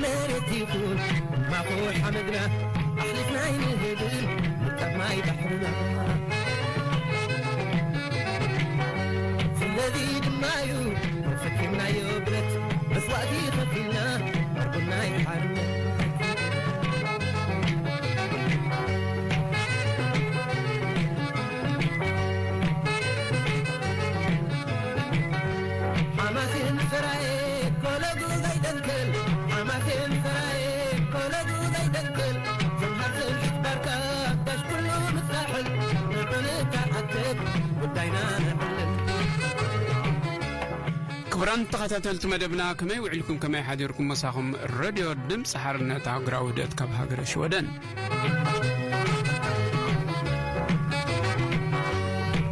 መሬት ይኹን ማኹ ሓመድና ኣሕሊፍና ኣይንህብን ንጠብ ማይ ባሕርና። ስለዚ ድማ እዩ ተሰኪምናዮ ብረት መስዋእቲ ከፊልና ዕርቁናይ ሓርነት። ሓማሴን ሰራየ ኮለጉ ዘይደንክል፣ ሓማሴን ሰራየ ኮለጉ ዘይደንክል፣ ዘምሃር ዘምሽት ባርካ ጋሽ ኩሉ ምሳሕል፣ ንዑ ንተኣከብ ጉዳይና ነዕልል። ክቡራን ተኸታተልቲ መደብና፣ ከመይ ውዒልኩም፣ ከመይ ሓዲርኩም? መሳኹም ረድዮ ድምፂ ሓርነት ኣህጉራዊ ውህደት ካብ ሃገረ ሽወደን።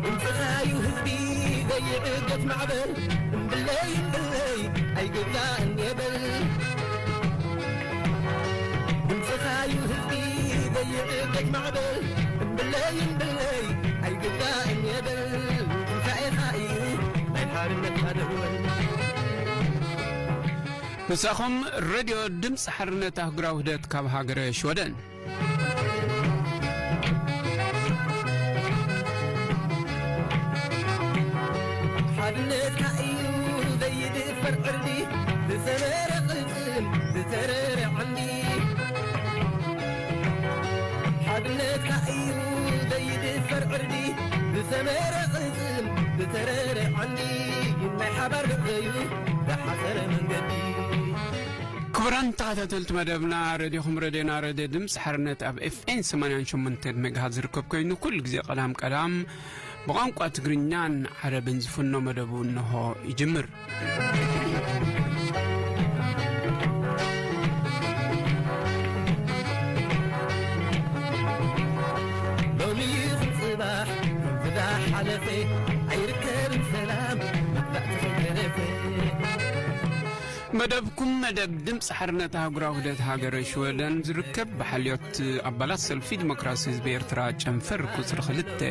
ድምፅኻዩ ህዝቢ ዘይዕገት ማዕበል፣ እምብለይ እምብለይ ኣይግዛእን የበል። ድምፅኻዩ ህዝቢ ዘይዕገት ማዕበል፣ እምብለይ እምብለይ ኣይግዛእን የበል። ትንሳኤኻ እዩ ናይ ሓርነትና ደወል። ምሳኹም ረድዮ ድምፂ ሓርነት ኣህጉራዊ ውህደት ካብ ሃገረ ሽወደን። ሓድነትካ እዩ ዘይድፈር ዕርዲ፣ ዝሰመረ ቅልጽም ዝተረረ ዓንዲ። ሓድነትካ እዩ ዘይድፈር ዕርዲ፣ ዝሰመረ ቅልጽም ዝተረረ ዓንዲ። ናይ ሓባር ደገዩ ዝሓሰረ መንገዲ። ክቡራን ተኸታተልቲ መደብና፣ ሬድዮኹም ሬድዮና፣ ሬድዮ ድምፂ ሓርነት ኣብ ኤፍኤን ሰማንያን ሸሞንተን ሜጋሃት ዝርከብ ኮይኑ፣ ኩሉ ግዜ ቀዳም ቀዳም ብቋንቋ ትግርኛን ዓረብን ዝፍኖ መደቡ እንሆ ይጅምር። ሎሚ ይኹን ጽባሕ ከምቲ ዝሓለፈ ኣይርከብን ሰላም መግዛእቲ ከይተረፈ። መደብኩም መደብ ድምፂ ሓርነት ኣህጉራዊ ውህደት ሃገረ ሽወደን ዝርከብ ብሓልዮት ኣባላት ሰልፊ ዲሞክራሲ ህዝቢ ኤርትራ ጨንፈር ቁፅሪ ክልተ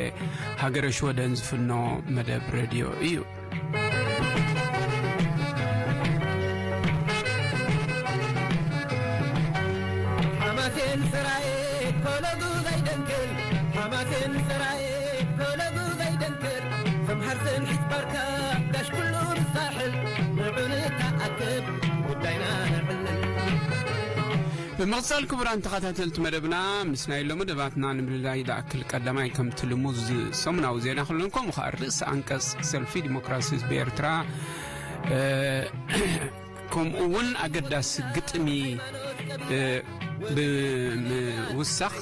ሃገረ ሽወደን ዝፍኖ መደብ ሬድዮ እዩ። ሓማሴን ሰራየ ኮለጉ ዘይደንክል፣ ሓማሴን ሰራየ ኮለጉ ዘይደንክል፣ ሰምሃር ሰምሒት ባርካ ጋሽ ኩሉ ንሳሕል፣ ንዑ ንተኣከብ ጉዳይና ነዕልል። ብምቕጻል ክቡራን ተኸታተልቲ መደብና፣ ምስ ናይ ሎሚ መደባትና ንምልላይ ዝኣክል ቀዳማይ ከምቲ ልሙድ ሰሙናዊ ዜና ክህልወን፣ ከምኡ ኸኣ ርእሲ ኣንቀጽ ሰልፊ ዲሞክራሲ ህዝቢ ኤርትራ፣ እ፣ ከምኡ እውን ኣገዳሲ ግጥሚ፣ እ፣ ብምውሳኽ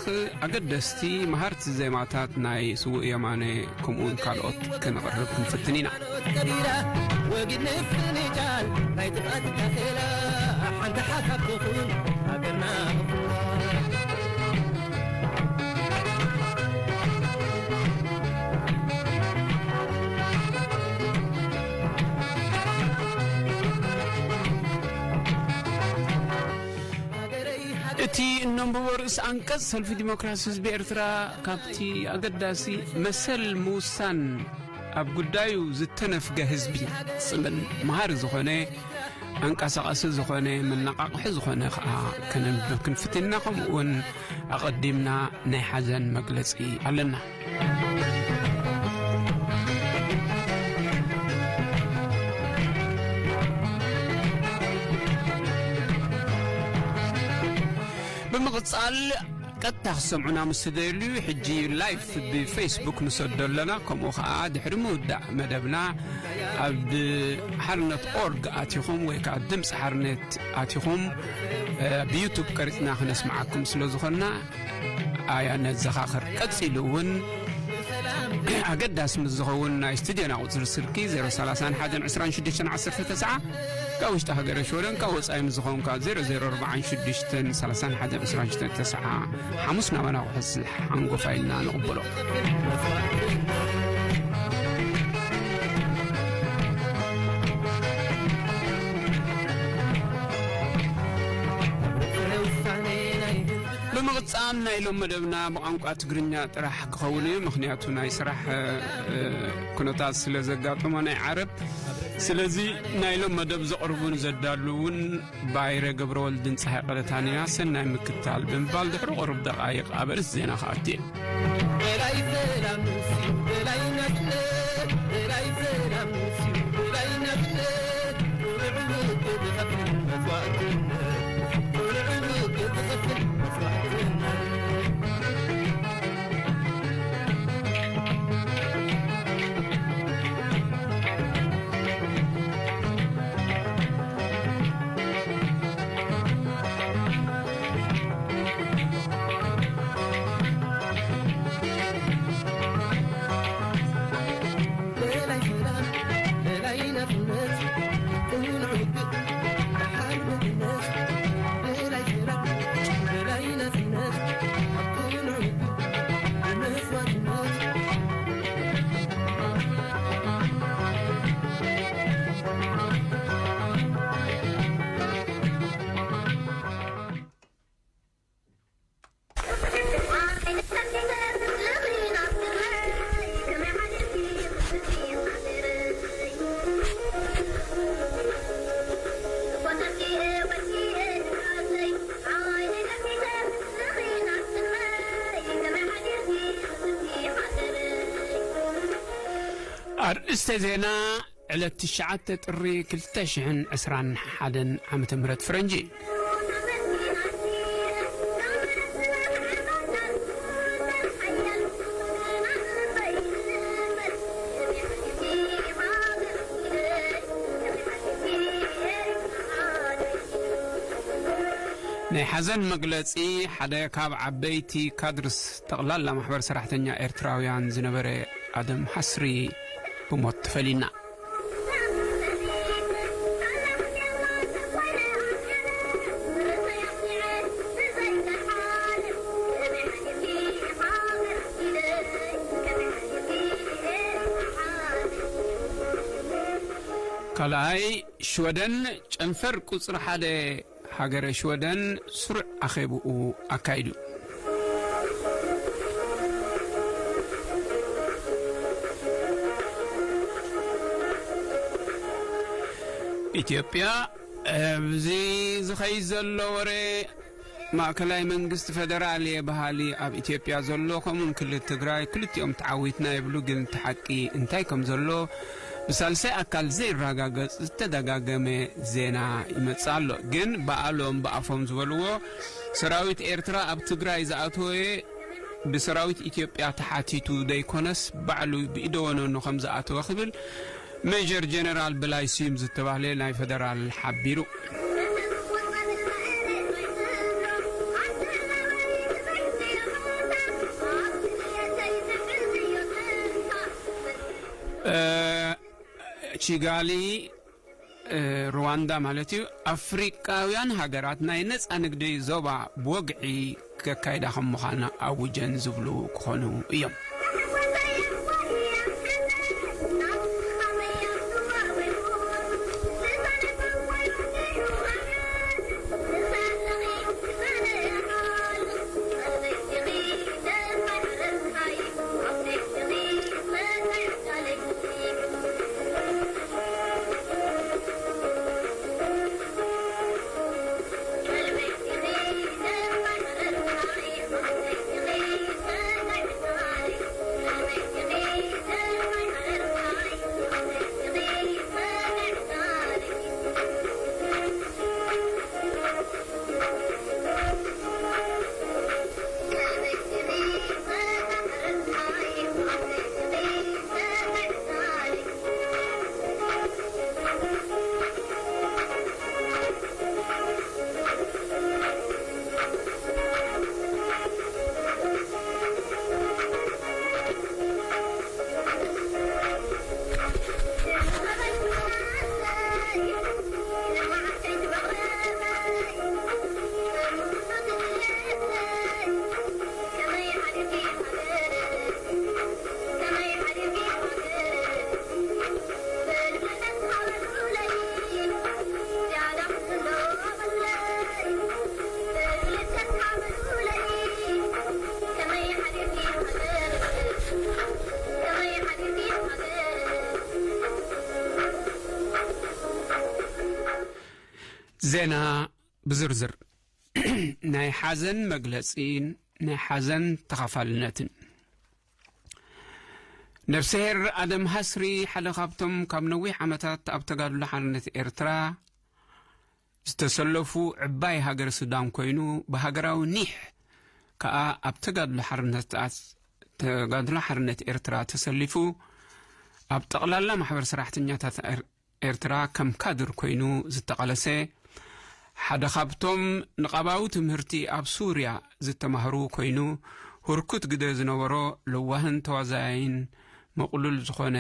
ኣገደስቲ መሃርቲ ዜማታት ናይ ስዉእ የማነ ከምኡ እውን ካልኦት ከነቕርብ ክንፍትን ኢና። ቀቢራ ወጊድ ምፍንጫል ናይ ጥፍኣት ካሴላ ሓንቲ ሓሳብ ትኹን ሃገርና። እቲ እነንብቦ ርእሲ ኣንቀጽ ሰልፊ ዲሞክራሲ ህዝቢ ኤርትራ ካብቲ ኣገዳሲ መሰል ምውሳን ኣብ ጉዳዩ ዝተነፍገ ህዝቢ ጽምብል መሃሪ ዝኾነ፣ ኣንቀሳቓሲ ዝኾነ፣ መነቓቕሒ ዝኾነ ኸኣ ከነንብብ ክንፍትን ኢና። ከምኡ እውን ኣቐዲምና ናይ ሓዘን መግለጺ ኣለና። ብምቕጻል ቀጥታ ክሰምዑና ምስ ትደልዩ፣ ሕጂ ላይፍ ብፌስቡክ ንሰዶ ኣለና። ከምኡ ኸኣ ድሕሪ ምውዳእ መደብና ኣብ ሓርነት ኦርግ ኣቲኹም ወይ ከኣ ድምፂ ሓርነት ኣቲኹም፣ እ፣ ብዩቱብ ቀሪጽና ክነስምዓኩም ስለ ዝኾንና፣ ኣያ ነዘኻኽር። ቀጺሉ እውን ኣገዳሲ ምስ ዝኸውን ናይ ስቱድዮና ቁጽሪ ስልኪ ዜሮ ሰላሳን ሓደን ዕስራን ሽዱሽተን ዓሰርተ ተስዓ፣ ካብ ውሽጢ ሃገረ ሽወደን፣ ካብ ወጻኢ ምስ ዝኸውን ከኣ ዜሮ ዜሮ ኣርባዓን ሽዱሽተን ሰላሳን ሓደን ዕስራን ሽዱሽተን ተስዓ፣ ሓሙስ ናባና ክውሕዝ ሓንጎፋይ ኢልና ንቕበሎ። ብምቕጻል ናይ ሎም መደብና ብቋንቋ ትግርኛ ጥራሕ ክኸውን እዩ። ምኽንያቱ ናይ ስራሕ፣ እ፣ እ፣ ኩነታት ስለ ዘጋጠሞ ናይ ዓረብ፣ ስለዚ ናይ ሎም መደብ ዘቕርቡን ዘዳልውን ባይረ ገብረወልድን ጸሃይ ቀለታንያ ሰናይ ምክታል ብምባል ድሕሪ ቁሩብ ደቓይቕ ኣብ ኣርእስቲ ዜና ክኣቱ እየ። ኣርእስተ ዜና። ዕለት ትሽዓተ ጥሪ ክልተ ሽሕን ዕስራን ሓደን ዓመተ ምህረት ፍረንጂ። ናይ ሓዘን መግለጺ። ሓደ ካብ ዓበይቲ ካድርስ ጠቕላላ ማሕበር ሰራሕተኛ ኤርትራውያን ዝነበረ ኣደም ሓስሪ ብሞት ተፈሊና። ካልኣይ፣ ሽወደን ጨንፈር ቁጽሪ ሓደ ሃገረ ሽወደን ስሩዕ ኣኼብኡ ኣካይዱ። ኢትዮጵያ፣ ኣብዚ ዝኸይድ ዘሎ ወረ ማእከላይ መንግስቲ ፈደራል እየ በሃሊ ኣብ ኢትዮጵያ ዘሎ፣ ከምኡውን ክልል ትግራይ ክልቲኦም ተዓዊትና ይብሉ፣ ግን እቲ ሓቂ እንታይ ከም ዘሎ ብሳልሳይ ኣካል ዘይረጋገጽ ዝተደጋገመ ዜና ይመጽእ ኣሎ። ግን ብኣሎም ብኣፎም ዝበልዎ፣ ሰራዊት ኤርትራ ኣብ ትግራይ ዝኣተወ ብሰራዊት ኢትዮጵያ ተሓቲቱ ዘይኮነስ፣ ባዕሉ ብኢደወነኑ ከም ዝኣተወ ክብል ሜጀር ጀነራል በላይ ስዩም ዝተባህለ ናይ ፈደራል ሓቢሩ። እ፣ ቺጋሊ፣ እ፣ ሩዋንዳ ማለት እዩ። ኣፍሪቃውያን ሃገራት ናይ ነጻ ንግዲ ዞባ ብወግዒ ከካይዳ ከም ምዃና ኣውጀን ዝብሉ ክኾኑ እዮም። ዜና ብዝርዝር። ናይ ሓዘን መግለጺን ናይ ሓዘን ተኻፋልነትን። ነፍስሄር ኣደም ሃስሪ ሓደ ካብቶም ካብ ነዊሕ ዓመታት ኣብ ተጋድሎ ሓርነት ኤርትራ ዝተሰለፉ ዕባይ ሃገረ ሱዳን ኮይኑ፣ ብሃገራዊ ኒሕ ከኣ ኣብ ተጋድሎ ሓርነት፣ ተጋድሎ ሓርነት ኤርትራ ተሰሊፉ፣ ኣብ ጠቕላላ ማሕበር ሰራሕተኛታት ኤር-፣ ኤርትራ ከም ካድር ኮይኑ ዝተቓለሰ፣ ሓደ ካብቶም ንቓባዊ ትምህርቲ ኣብ ሱርያ ዝተማህሩ ኮይኑ፣ ህርኩት ግደ ዝነበሮ፣ ለዋህን ተዋዛያይን ምቕሉል ዝኾነ፣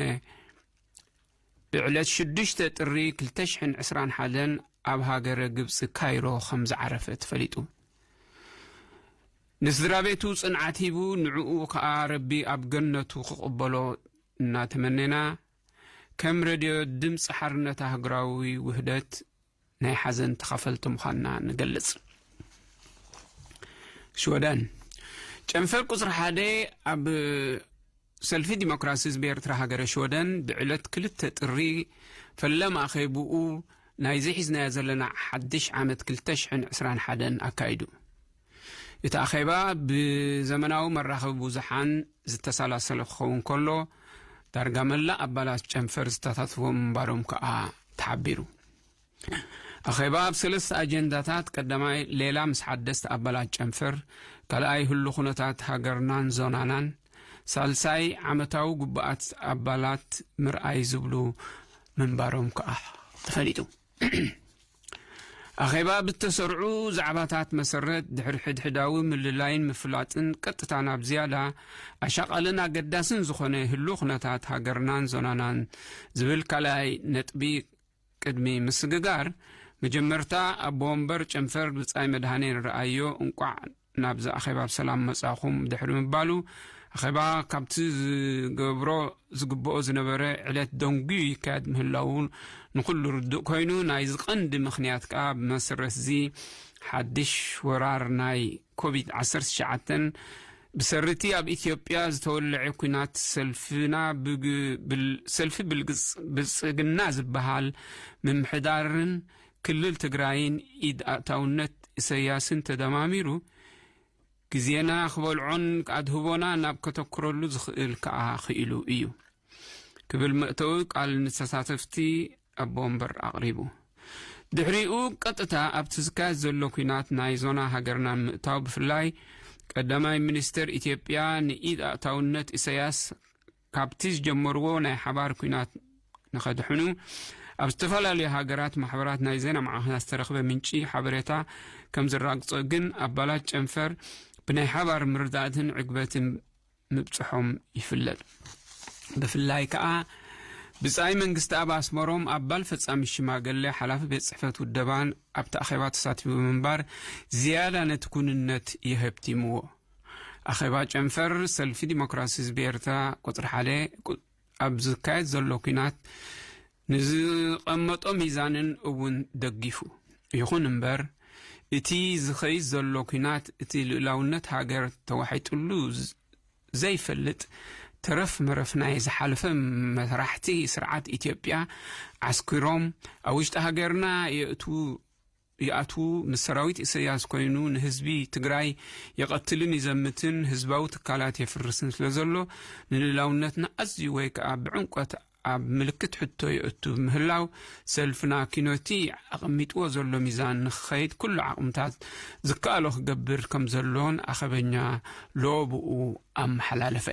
ብዕለት ሽዱሽተ ጥሪ ክልተ ሽሕን ዕስራን ሓደን ኣብ ሃገረ ግብጺ ካይሮ ከም ዝዓረፈ ተፈሊጡ። ንስድራ ቤቱ ጽንዓት ሂቡ፣ ንዕኡ ከኣ ረቢ ኣብ ገነቱ ክቕበሎ እናተመኔና፣ ከም ረድዮ ድምጺ ሓርነት ኣህጉራዊ ውህደት ናይ ሓዘን ተኻፈልቲ ምዃንና ንገልጽ። ሽወደን። ጨንፈር ቁጽሪ ሓደ ኣብ ሰልፊ ዲሞክራሲ ህዝቢ ኤርትራ ሃገረ ሽወደን ብዕለት ክልተ ጥሪ ፈለማ ኣኼብኡ ናይዚ ሒዝናዮ ዘለና ሓድሽ ዓመት ክልተ ሽሕን ዕስራን ሓደን ኣካይዱ። እቲ ኣኼባ ብዘመናዊ መራኸቢ ብዙሓን ዝተሰላሰለ ክኸውን ከሎ፣ ዳርጋ መላእ ኣባላት ጨንፈር ዝተሳተፍዎ ምንባሮም ከኣ ተሓቢሩ። ኣኼባ ኣብ ሰለስተ ኣጀንዳታት፣ ቀዳማይ ሌላ ምስ ሓደስቲ ኣባላት ጨንፈር፣ ካልኣይ ህሉ ኩነታት ሃገርናን ዞናናን፣ ሳልሳይ ዓመታዊ ጉባኣት ኣባላት ምርኣይ ዝብሉ ምንባሮም ከኣ ተፈሊጡ። ኣኼባ ብተሰርዑ ዛዕባታት መሰረት፣ ድሕሪ ሕድሕዳዊ ምልላይን ምፍላጥን፣ ቀጥታ ናብ ዝያዳ ኣሻቓልን ኣገዳስን ዝኾነ ህሉ ኩነታት ሃገርናን ዞናናን ዝብል ካልኣይ ነጥቢ ቅድሚ ምስግጋር፣ መጀመርታ ኣቦ ወንበር ጨንፈር ብጻይ መድሃኔ ረኣዮ እንቋዕ ናብዚ ኣኼባ ብሰላም መጻኹም ድሕሪ ምባሉ፣ ኣኼባ ካብቲ ዝገብሮ ዝግብኦ ዝነበረ ዕለት ደንጉዩ ይካየድ ምህላዉ ንኹሉ ርዱእ ኮይኑ፣ ናይዚ ቀንዲ ምኽንያት ከኣ ብመሰረት እዚ ሓድሽ ወራር ናይ ኮቪድ ዓሰርተ ትሽዓተ ብሰሪቲ ኣብ ኢትዮጵያ ዝተወለዐ ኲናት ሰልፍና ብግ-፣ ብል-፣ ሰልፊ ብልግጽ-፣ ብልጽግና ዝበሃል ምምሕዳርን ክልል ትግራይን ኢድ ኣእታውነት ኢሰያስን ተደማሚሩ፣ ግዜና ክበልዖን ኣድህቦና ናብ ከተኩረሉ ዝኽእል ከኣ ክኢሉ እዩ ክብል መእተዊ ቃል ንተሳተፍቲ ኣቦ ወንበር ኣቕሪቡ። ድሕሪኡ ቀጥታ ኣብቲ ዝካየድ ዘሎ ኲናት ናይ ዞና ሃገርና ምእታው፣ ብፍላይ ቀዳማይ ሚኒስተር ኢትዮጵያ ንኢድ ኣእታውነት ኢሰያስ ካብቲ ዝጀመርዎ ናይ ሓባር ኲናት ንኸድሕኑ፣ ኣብ ዝተፈላለዩ ሃገራት ማሕበራት ናይ ዜና ማዕኸናት ዝተረኽበ ምንጪ ሓበሬታ ከም ዝራግጾ ግን፣ ኣባላት ጨንፈር ብናይ ሓባር ምርዳእትን ዕግበትን ምብጽሖም ይፍለጥ። ብፍላይ ከኣ ብጻይ መንግስቲ ኣብ ኣስመሮም ኣባል ፈጻሚ ሽማግለ ሓላፊ ቤት ጽሕፈት ውደባን ኣብቲ ኣኼባ ተሳቲፉ ብምንባር ዝያዳ ነቲ ኩንነት የሀብቲምዎ። ኣኼባ ጨንፈር ሰልፊ ዲሞክራሲ ህዝቢ ኤርትራ ቁጽሪ ሓደ ቁ-፣ ኣብ ዝካየድ ዘሎ ኲናት ንዝቐመጦ ሚዛንን እውን ደጊፉ። ይኹን እምበር፣ እቲ ዝኸይድ ዘሎ ኲናት እቲ ልኡላውነት ሃገር ተዋሒጥሉ ዝ-፣ ዘይፈልጥ ተረፍ መረፍ ናይ ዝሓለፈ መራሕቲ ስርዓት ኢትዮጵያ ዓስኪሮም ኣብ ውሽጢ ሃገርና የእትዉ ይኣትዉ፣ ምስ ሰራዊት ኢሰያስ ኮይኑ ንህዝቢ ትግራይ ይቐትልን ይዘምትን፣ ህዝባዊ ትካላት የፍርስን ስለ ዘሎ፣ ንልኡላውነትና ኣዝዩ ወይ ከኣ ብዕምቆት ኣብ ምልክት ሕቶ የእቱ ምህላው፣ ሰልፍና ኪኖቲ ኣቐሚጥዎ ዘሎ ሚዛን ንክኸይድ ኩሉ ዓቕምታት ዝከኣሎ ክገብር ከም ዘሎን ኣኸበኛ ሎብኡ ኣመሓላለፈ።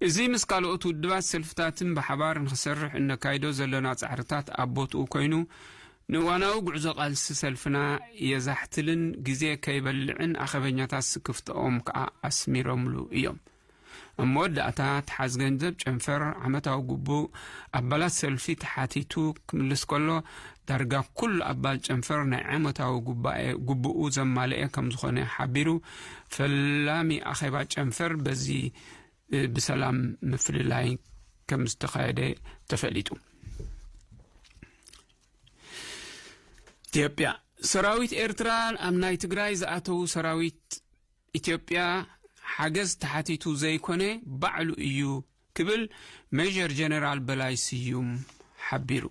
እዚ ምስ ካልኦት ውድባት ሰልፍታትን ብሓባር ንኽሰርሕ እነካይዶ ዘለና ጻዕርታት ኣብ ቦትኡ ኮይኑ፣ ንእዋናዊ ጉዕዞ ቃልሲ ሰልፍና የዛሕትልን ግዜ ከይበልዕን ኣኸበኛታት ስክፍትኦም ከኣ ኣስሚሮምሉ እዮም። ኣብ መወዳእታ፣ ተሓዝ ገንዘብ ጨንፈር ዓመታዊ ግቡእ ኣባላት ሰልፊ ተሓቲቱ ክምልስ ከሎ፣ ዳርጋ ኩሉ ኣባል ጨንፈር ናይ ዓመታዊ ጉባኤ ግቡኡ ዘማልኤ ከም ዝኾነ ሓቢሩ፣ ፈላሚ ኣኼባ ጨንፈር በዚ ብሰላም ምፍልላይ ከም ዝተኻየደ ተፈሊጡ። ኢትዮጵያ፣ ሰራዊት ኤርትራ ኣብ ናይ ትግራይ ዝኣተዉ ሰራዊት ኢትዮጵያ ሓገዝ ተሓቲቱ ዘይኮነ ባዕሉ እዩ ክብል ሜጀር ጀነራል በላይ ስዩም ሓቢሩ።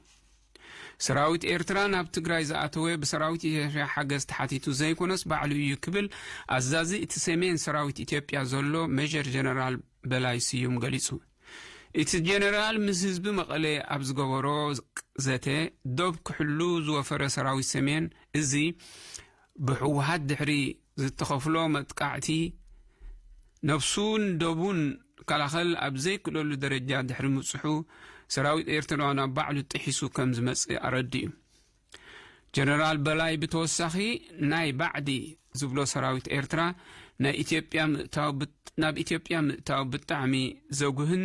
ሰራዊት ኤርትራ ናብ ትግራይ ዝኣተወ ብሰራዊት ኢትዮጵያ ሓገዝ ተሓቲቱ ዘይኮነስ ባዕሉ እዩ ክብል ኣዛዚ እቲ ሰሜን ሰራዊት ኢትዮጵያ ዘሎ ሜጀር ጀነራል በላይ ስዩም ገሊጹ። እቲ ጀነራል ምስ ህዝቢ መቐለ ኣብ ዝገበሮ ዘተ፣ ዶብ ክሕሉ ዝወፈረ ሰራዊት ሰሜን እዚ ብህወሓት ድሕሪ ዝተኸፍሎ መጥቃዕቲ ነብሱን ደቡን ክከላኸል ኣብ ዘይክእለሉ ደረጃ ድሕሪ ምብጽሑ፣ ሰራዊት ኤርትራ ናብ ባዕሉ ጥሒሱ ከም ዝመጽእ ኣረዲኡ። ጀነራል በላይ ብተወሳኺ፣ ናይ ባዕዲ ዝብሎ ሰራዊት ኤርትራ ናይ ኢትዮጵያ ምእታው ብጥ-፣ ናብ ኢትዮጵያ ምእታው ብጣዕሚ ዘጉህን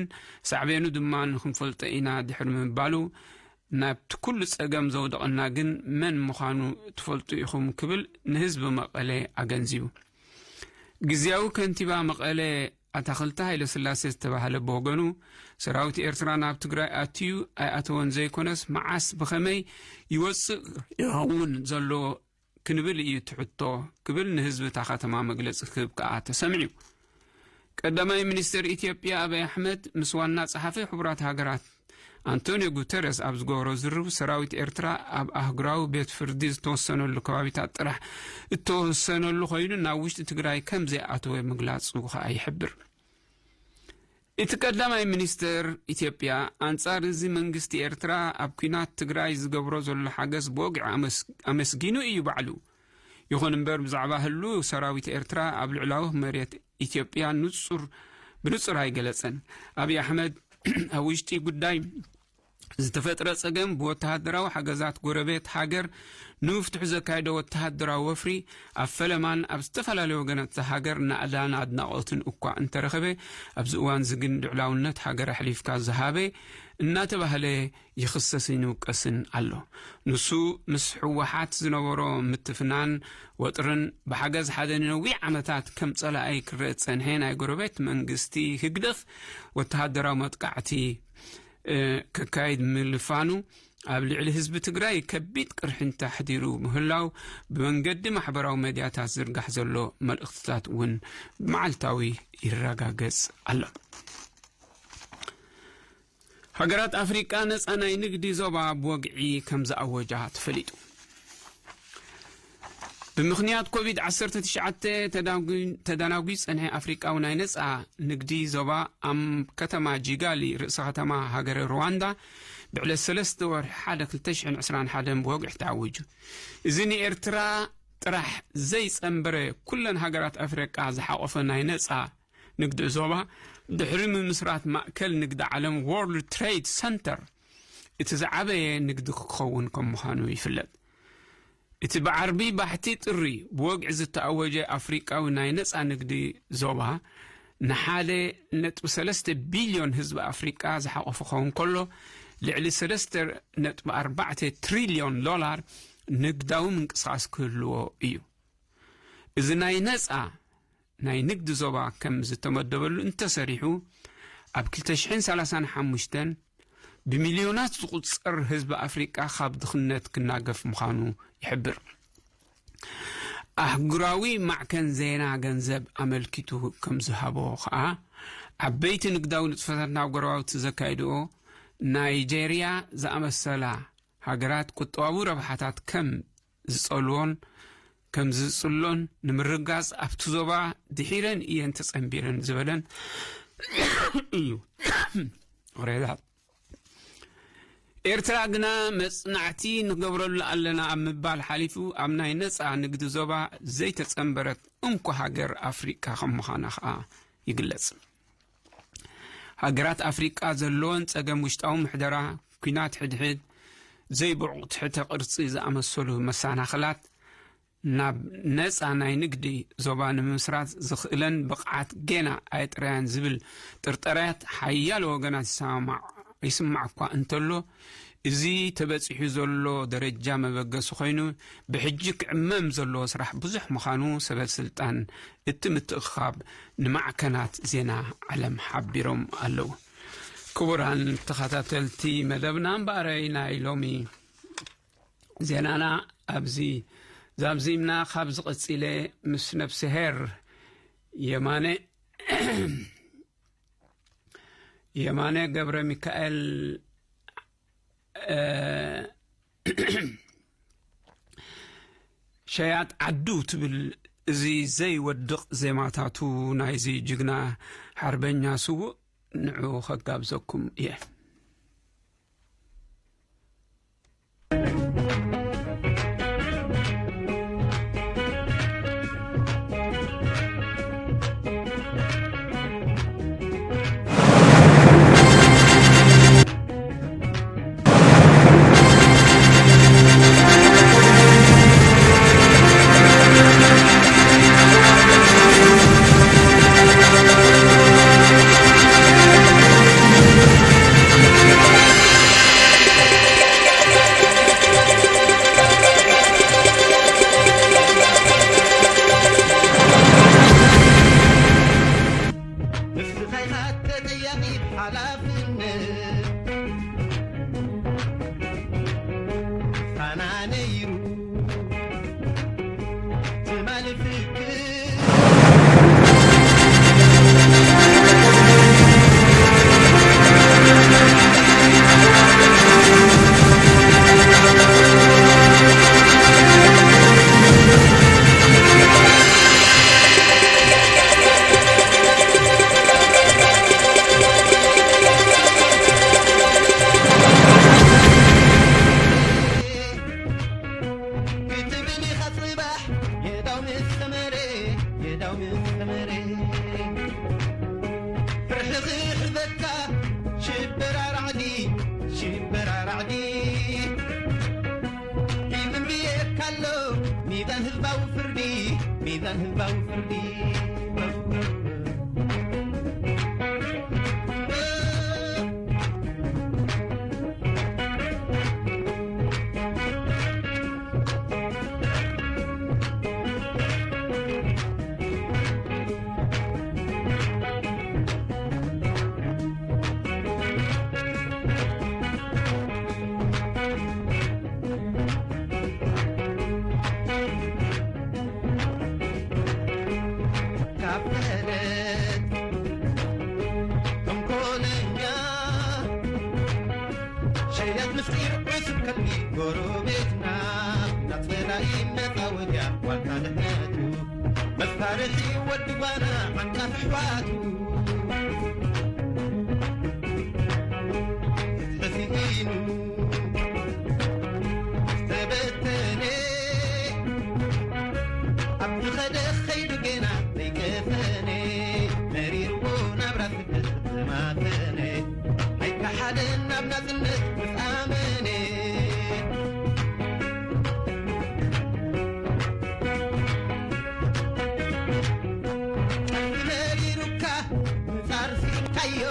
ሳዕቤኑ ድማ ንክንፈልጦ ኢና ድሕሪ ምባሉ፣ ናብቲ ኩሉ ጸገም ዘውደቐና ግን መን ምዃኑ ትፈልጡ ኢኹም ክብል ንህዝቢ መቐለ ኣገንዚቡ። ግዝያዊ ከንቲባ መቐለ ኣታኽልቲ ሃይለስላሴ ዝተባህለ ብወገኑ፣ ሰራዊት ኤርትራ ናብ ትግራይ ኣትዩ ኣይኣተወን ዘይኮነስ፣ መዓስ ብኸመይ ይወጽእ ይኸውን ዘሎ ክንብል እዩ እቲ ሕቶ ክብል ንህዝቢ እታ ከተማ መግለጺ ክህብ ከኣ ተሰሚዑ። ቀዳማይ ሚኒስትር ኢትዮጵያ ኣበይ ኣሕመድ ምስ ዋና ጸሓፊ ሕቡራት ሃገራት ኣንቶኒዮ ጉተረስ ኣብ ዝገበሮ ዝርርብ፣ ሰራዊት ኤርትራ ኣብ ኣህጉራዊ ቤት ፍርዲ ዝተወሰነሉ ከባቢታት ጥራሕ እተወሰነሉ ኮይኑ፣ ናብ ውሽጢ ትግራይ ከም ዘይኣተወ ምግላጹ ከኣ ይሕብር። እቲ ቀዳማይ ሚኒስትር ኢትዮጵያ፣ ኣንጻር እዚ መንግስቲ ኤርትራ ኣብ ኲናት ትግራይ ዝገብሮ ዘሎ ሓገዝ ብወግዒ ኣመስ-፣ ኣመስጊኑ እዩ ባዕሉ። ይኹን እምበር፣ ብዛዕባ ህሉ ሰራዊት ኤርትራ ኣብ ልዕላዊ መሬት ኢትዮጵያ ንጹር፣ ብንጹር ኣይገለጸን። ኣብይ ኣሕመድ ኣብ ውሽጢ ጉዳይ ዝተፈጥረ ጸገም ብወተሃደራዊ ሓገዛት ጎረቤት ሃገር ንምፍትሑ ዘካየዶ ወተሃደራዊ ወፍሪ ኣብ ፈለማን ኣብ ዝተፈላለዩ ወገናት እታ ሃገር ናእዳን ኣድናቖትን እኳ እንተረኸበ፣ ኣብዚ እዋን እዚ ግን ልዕላውነት ሃገር ኣሕሊፍካ ዝሃበ እናተባህለ ይኽሰስን ይውቀስን ኣሎ። ንሱ ምስ ህወሓት ዝነበሮ ምትፍናን ወጥርን ብሓገዝ ሓደ ንነዊሕ ዓመታት ከም ጸላኢ ክረአ ዝጸንሐ ናይ ጎረቤት መንግስቲ ህግደፍ ወተሃደራዊ መጥቃዕቲ እ፣ ከካይድ ምልፋኑ ኣብ ልዕሊ ህዝቢ ትግራይ ከቢድ ቅርሕንቲ ኣሕዲሩ ምህላው ብመንገዲ ማሕበራዊ መድያታት ዝርጋሕ ዘሎ መልእኽትታት እውን መዓልታዊ ይረጋገጽ ኣሎ። ሃገራት ኣፍሪቃ ነጻ ናይ ንግዲ ዞባ ብወግዒ ከም ዝኣወጃ ተፈሊጡ። ብምኽንያት ኮቪድ ዓሰርተ ትሽዓተ ተዳጉ-፣ ተደናጉዩ ዝጸንሐ ኣፍሪቃዊ ናይ ነጻ ንግዲ ዞባ፣ ኣብ ከተማ ጂጋሊ፣ ርእሰ ከተማ ሃገረ ሩዋንዳ፣ ብዕለት ሰለስተ ወርሒ ሓደ ክልተ ሽሕን ዕስራን ሓደን ብወግዒ ተኣዊጁ። እዚ ንኤርትራ ጥራሕ ዘይጸንበረ፣ ኩለን ሃገራት ኣፍሪቃ ዝሓቖፈ ናይ ነጻ ንግዲ ዞባ፣ ድሕሪ ምምስራት ማእከል ንግዲ ዓለም፣ ወርልድ ትሬድ ሰንተር፣ እቲ ዝዓበየ ንግዲ ክኸውን ከም ምዃኑ ይፍለጥ። እቲ ብዓርቢ ባሕቲ ጥሪ ብወግዒ ዝተኣወጀ ኣፍሪቃዊ ናይ ነጻ ንግዲ ዞባ፣ ንሓደ ነጥቢ ሰለስተ ቢልዮን ህዝቢ ኣፍሪቃ ዝሓቖፈ ክኸውን ከሎ፣ ልዕሊ ሰለስተ ነጥቢ ኣርባዕተ ትሪልዮን ዶላር ንግዳዊ ምንቅስቓስ ክህልዎ እዩ። እዚ ናይ ነጻ ናይ ንግዲ ዞባ ከም ዝተመደበሉ እንተሰሪሑ፣ ኣብ ክልተ ሽሕን ሰላሳን ሓሙሽተን ብሚልዮናት ዝቑጸር ህዝቢ ኣፍሪቃ ካብ ድኽነት ክናገፍ ምዃኑ ይሕብር። ኣህጉራዊ ማዕከን ዜና ገንዘብ ኣመልኪቱ ከም ዝሃቦ ከኣ፣ ዓበይቲ ንግዳዊ ንጥፈታት ናብ ጎረባብቲ ዘካይድኦ ናይጄርያ ዝኣመሰላ ሃገራት ቁጠባዊ ረብሓታት ከም ዝጸልዎን ከም ዝጽሎን ንምርጋጽ ኣብቲ ዞባ ድሒረን እየን ተጸንቢረን ዝበለን እዩ። ይቕሬታ። ኤርትራ ግና መጽናዕቲ ንገብረሉ ኣለና ኣብ ምባል ሓሊፉ፣ ኣብ ናይ ነጻ ንግዲ ዞባ ዘይተጸንበረት እንኮ ሃገር ኣፍሪቃ ከም ምዃና ከኣ ይግለጽ። ሃገራት ኣፍሪቃ ዘለወን ጸገም ውሽጣዊ ምሕደራ፣ ኲናት ሕድሕድ፣ ዘይብቑዕ ትሕተ ቅርጺ ዝኣመሰሉ መሰናኽላት፣ ናብ ነጻ ናይ ንግዲ ዞባ ንምምስራት ዝኽእለን ብቕዓት ጌና ኣየጥረያን ዝብል ጥርጠራያት ሓያሎ ወገናት ይሰማማዕ-፣ ይስማዕ እኳ እንተሎ፣ እዚ ተበጺሑ ዘሎ ደረጃ መበገሲ ኮይኑ፣ ብሕጂ ክዕመም ዘለዎ ስራሕ ብዙሕ ምዃኑ ሰበ ስልጣን እቲ ምትእኽኻብ ንማዕከናት ዜና ዓለም ሓቢሮም ኣለዉ። ክቡራን ተኸታተልቲ መደብና፣ እምበኣረይ ናይ ሎሚ ዜናና ኣብዚ ዛብዚምና፣ ካብዚ ቀጺለ ምስ ነፍስሄር የማነ፣ የማነ ገብረ ሚካኤል፣ እ፣ ሸያጥ ዓዱ ትብል፣ እዚ ዘይወድቕ ዜማታቱ ናይዚ ጅግና ሓርበኛ ስዉእ ንዑ ከጋብዘኩም እየ። ንስኻ ኢኻ ተጠያቒ ሓላፍነት። ፋና ነይሩ ትማሊ ፍክር። ክትብል ኢኻ ጽባሕ የዳው ምስ ሰመረ፣ የዳው ምስ ሰመረ። ፍርሒ ክሕርበካ ሽበራ ራዕዲ፣ ሽበራ ራዕዲ። ይዝንብየካ ኣሎ ሚዛን ህዝባዊ ፍርዲ፣ ሚዛን ህዝባዊ ፍርዲ። ካብ ተረት ተንኮለኛ ሸያጥ ምስጢር ዕሱብ ከልቢ ጎረቤትና፣ ናብ ጸላኢ መጻወድያ ዋልታ ድሕነቱ፣ መሳርሒ ወዲ ጓና ዓንቃፊ ኣሕዋቱ። ተሲኢኑ ዝተበተነ፣ ኣብ ዝኸደ ከይዱ ጌና ዘይቀሰነ፣ መሪርዎ ናብራ ስደት ዝማተነ፣ ኣይከሓደን ናብ ናጽነት ምስ ኣመነ። መሪሩካ ምጻር ስኢንካዮ፣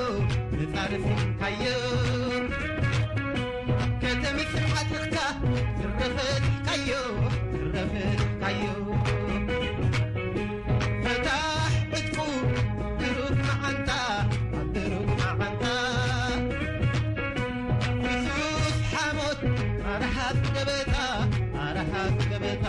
ምጻር ስኢንካዮ። ከተምጽእ ዓጢቕካ ዝረፈትካዮ፣ ዝረፈትካዮ። ፈታሕ ዕጥቁ ድሩት መዓንጣ፣ ኣብ ድሩት መዓንጣ። ፍሱስ ሓሞት ኣርሓት ገበታ፣ ኣርሓት ገበታ።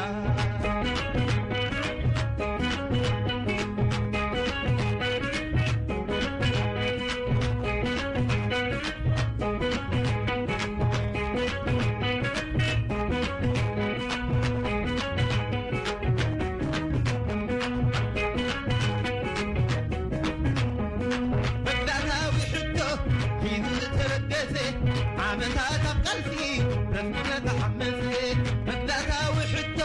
መግዛእታዊ ሕቶ ሒዙ ዝተበገሰ፣ ዓመታት ኣብ ቃልሲ ረስሙ ተሓመሰ። መግዛእታዊ ሕቶ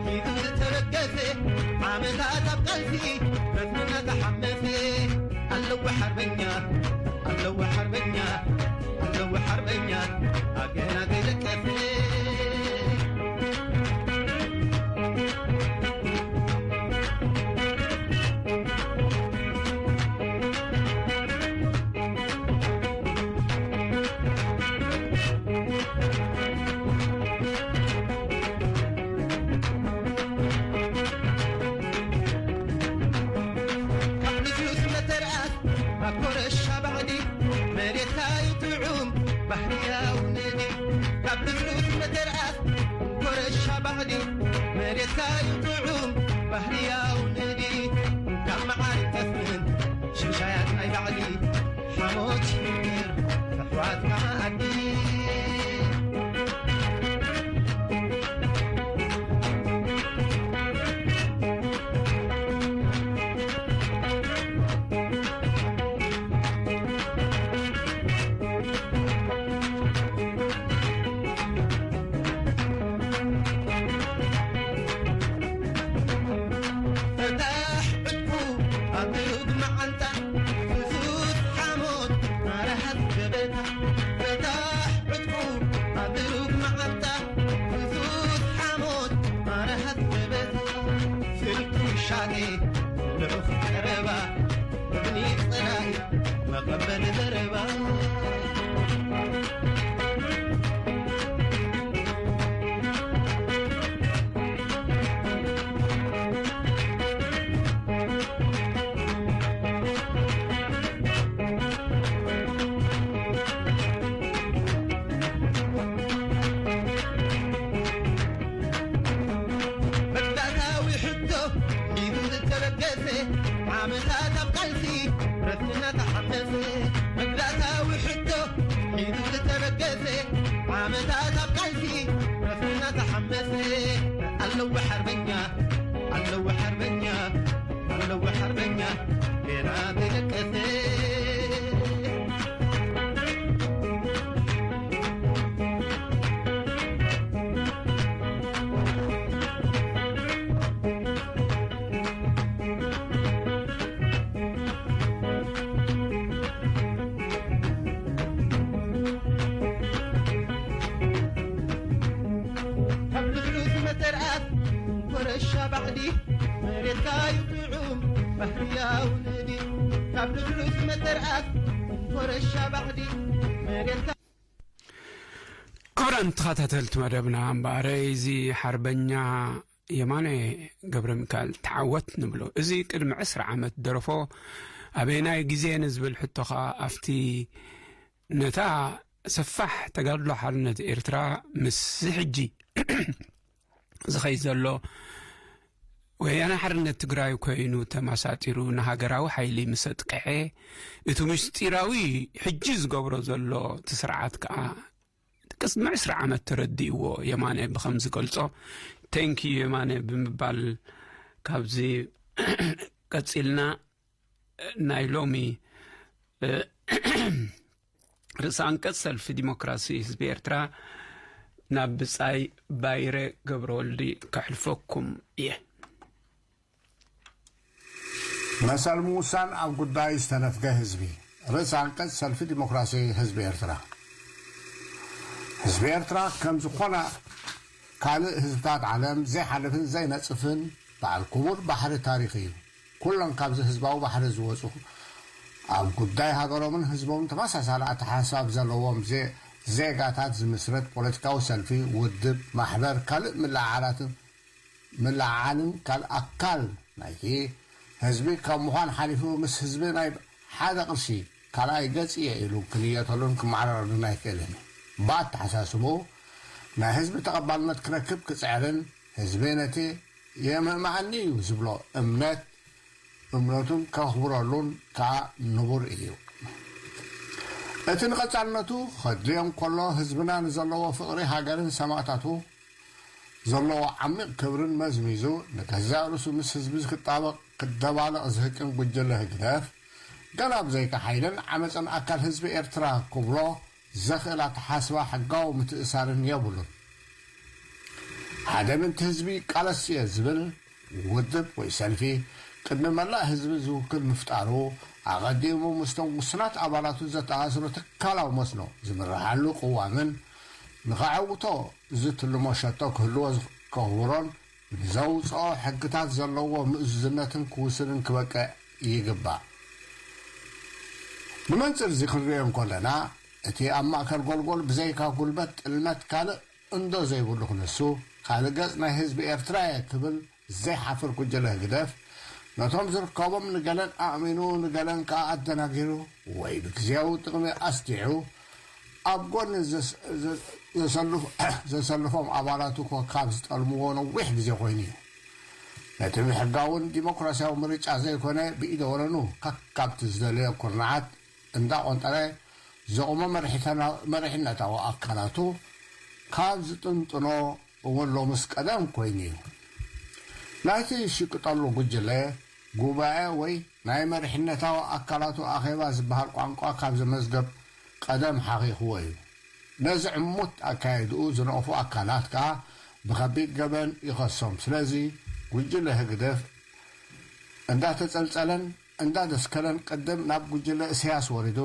ሒዙ ዝተበገሰ፣ ዓመታት ኣብ ቃልሲ ረስሙ ተሓመሰ። ኣለዎ ሓርበኛ፣ ኣለዎ ሓርበኛ፣ ኣለዎ ሓርበኛ፣ ኣገና ዘይደቀሰ። ካብ ልስሉስ መተርኣስ ናብ ኮረሻ ባዕዲ፣ መሬትካ እዩ ጥዑም ባህርያዊ ንዲ። ካብ ልስሉስ መተርኣስ ኮረሻ ባዕዲ፣ መሬትካ እዩ ጥዑም ባህርያዊ ንዲ። ካብ መዓር ጠስምን ሽሻያት ናይ ባዕዲ፣ ሓሞት ሽግር ኣሕዋትና ኣዲ። ልዑኽ ቀረባ፣ እዝኒ ጸላኢ፣ መቐበሊ ዘረባ። መግዛእታዊ ሕቶ ሒዙ ዝተበገሰ፣ ዓመታት ኣብ ቃልሲ ረስንና ተሓመሰ። መግዛእታዊ ሕቶ ሒዙ ዝተበገሰ፣ ዓመታት ኣብ ቃልሲ ረስንና ተሓመሰ። ኣለዎ ሓርበኛ፣ ኣለዎ ሓርበኛ፣ ኣለዎ ሓርበኛ፣ ጌና ዘይደቀሰ። ካብ ልዕሉ ዝመተ ርኣት ኮረሻ ባዕዲ፣ መሬትካ እዩ ጥዑም ባህርያዊ ንእዲ። ካብ ልዕሉ ዝመተ ርኣት ኮረሻ ባዕዲ፣ መሬትካ ክቡራን ተኸታተልቲ መደብና፣ እምበኣረይ እዚ ሓርበኛ የማነ ገብረ ሚካኤል ተዓወት ንብሎ። እዚ ቅድሚ ዕስራ ዓመት ደረፎ ኣበየናይ ግዜ ንዝብል ሕቶ ኸኣ ኣብቲ ነታ ሰፋሕ ተጋድሎ ሓርነት ኤርትራ ምስ ሕጂ ዝኸይድ ዘሎ ወያነ ሓርነት ትግራይ ኮይኑ ተመሳጢሩ ንሃገራዊ ሓይሊ ምስ ኣጥቅዐ፣ እቲ ምስጢራዊ ሕጂ ዝገብሮ ዘሎ እቲ ስርዓት ከኣ ቅድሚ ዕስራ ዓመት ተረዲእዎ የማነ ብኸም ዝገልጾ፣ "Thank you የማነ" ብምባል ካብዚ ቀጺልና ናይ ሎሚ፣ እ፣ ርእሰ ኣንቀጽ ሰልፊ ዲሞክራሲ ህዝቢ ኤርትራ ናብ ብጻይ ባይረ ገብረወልዲ ከሕልፈኩም እየ። መሰል ምውሳን ኣብ ጉዳይ ዝተነፍገ ህዝቢ። ርእሰ ኣንቀጽ ሰልፊ ዲሞክራሲ ህዝቢ ኤርትራ። ህዝቢ ኤርትራ ከም ዝኾነ ካልእ ህዝብታት ዓለም ዘይሓልፍን ዘይነጽፍን በዓል ክቡር ባሕሪ ታሪኽ እዩ። ኩሎም ካብዚ ህዝባዊ ባሕሪ ዝወጹ፣ ኣብ ጉዳይ ሃገሮምን ህዝቦምን ተመሳሳሊ ኣተሓሳስባ ዘለዎም ዜ-፣ ዜጋታት ዝምስረት ፖለቲካዊ ሰልፊ፣ ውድብ፣ ማሕበር፣ ካልእ ምልዕዓላትን ምልዕዓልን ካልእ ኣካል ናይቲ ህዝቢ ካብ ምዃን ሓሊፉ ምስ ህዝቢ ናይ ሓደ ቅርሺ ካልኣይ ገጽ እየ ኢሉ ክንየተሉን ክመዓራረሉን ኣይክእልን እዩ። ብኣተሓሳስብኡ ናይ ህዝቢ ተቐባልነት ክረክብ ክጽዕርን ህዝቢ ነቲ የምእመኣኒ እዩ ዝብሎ እምነት እምነቱን ከኽብረሉን ከኣ ንቡር እዩ። እቲ ንቐጻልነቱ ከድልዮ እንከሎ ህዝብና ንዘለዎ ፍቕሪ ሃገርን ሰማእታቱ ዘለዎ ዓሚቕ ክብርን መዝሚዙ ንገዛእ ርእሱ ምስ ህዝቢ ክጣበቕ ክደባለቕ ዝህቅን ጉጅለ ህግደፍ፣ ገና ብዘይካ ሓይልን ዓመጽን ኣካል ህዝቢ ኤርትራ ክብሎ ዘኽእል ኣተሓስባ ሕጋዊ ምትእሳርን የብሉን። ሓደ ምእንቲ ህዝቢ ይቃለስ እየ ዝብል ውድብ ወይ ሰልፊ ቅድሚ መላእ ህዝቢ ዝውክል ምፍጣሩ፣ ኣቐዲሙ ምስቶም ውሱናት ኣባላቱ ዘተኣሳስሩ ትካላዊ መስኖ ዝምርሓሉ ቅዋምን ንኸዐውቶ ዝትልሞ ሸቶ ክህልዎ ከኽብሮን ንዘውጽኦ ሕግታት ዘለዎ ምእዙዝነትን ክውስንን ክበቅዕ ይግባእ። ብመንጽር እዚ ክንርእዮ እንከለና፣ እቲ ኣብ ማእከል ጎልጎል ብዘይካ ጉልበት ጥልመት ካልእ እንዶ ዘይብሉ ክንሱ፣ ካልእ ገጽ ናይ ህዝቢ ኤርትራ እየ ክብል ዘይሓፍር ጉጅለ ህግደፍ፣ ነቶም ዝርከቦም ንገለን ኣእሚኑ ንገለን ከኣ ኣደናጊሩ ወይ ብግዝያዊ ጥቕሚ ኣስዲዑ፣ ኣብ ጎኒ ዘስ-፣ ዘ-፣ ዘሰልፍ-፣ ዘሰልፎም ኣባላቱ እኮ ካብ ዝጠልምዎ ነዊሕ ግዜ ኮይኑ እዩ። ነቲ ብሕጋውን ዲሞክራስያዊ ምርጫ ዘይኮነ ብኢደ ወረኑ ከካብቲ ዝደለዮ ኩርናዓት እንዳቖንጠረ ዘቑሞ መሪሒተና-፣ መሪሕነታዊ ኣካላቱ ካብ ዝጥንጥኖ እውን ሎምስ ቀደም ኮይኑ እዩ። ናይቲ ሽቅጠሉ ጉጅለ ጉባኤ ወይ ናይ መሪሕነታዊ ኣካላቱ ኣኼባ ዝበሃል ቋንቋ ካብ ዘመዝገብ ቀደም ሓኺኽዎ እዩ። ነዚ ዕሙት ኣካይድኡ ዝነቕፉ ኣካላት ከኣ ብኸቢድ ገበን ይኸሶም። ስለዚ ጉጅለ ህግደፍ እንዳተጸልጸለን እንዳደስከለን ቅድም ናብ ጉጅለ እስያስ ወሪዱ፣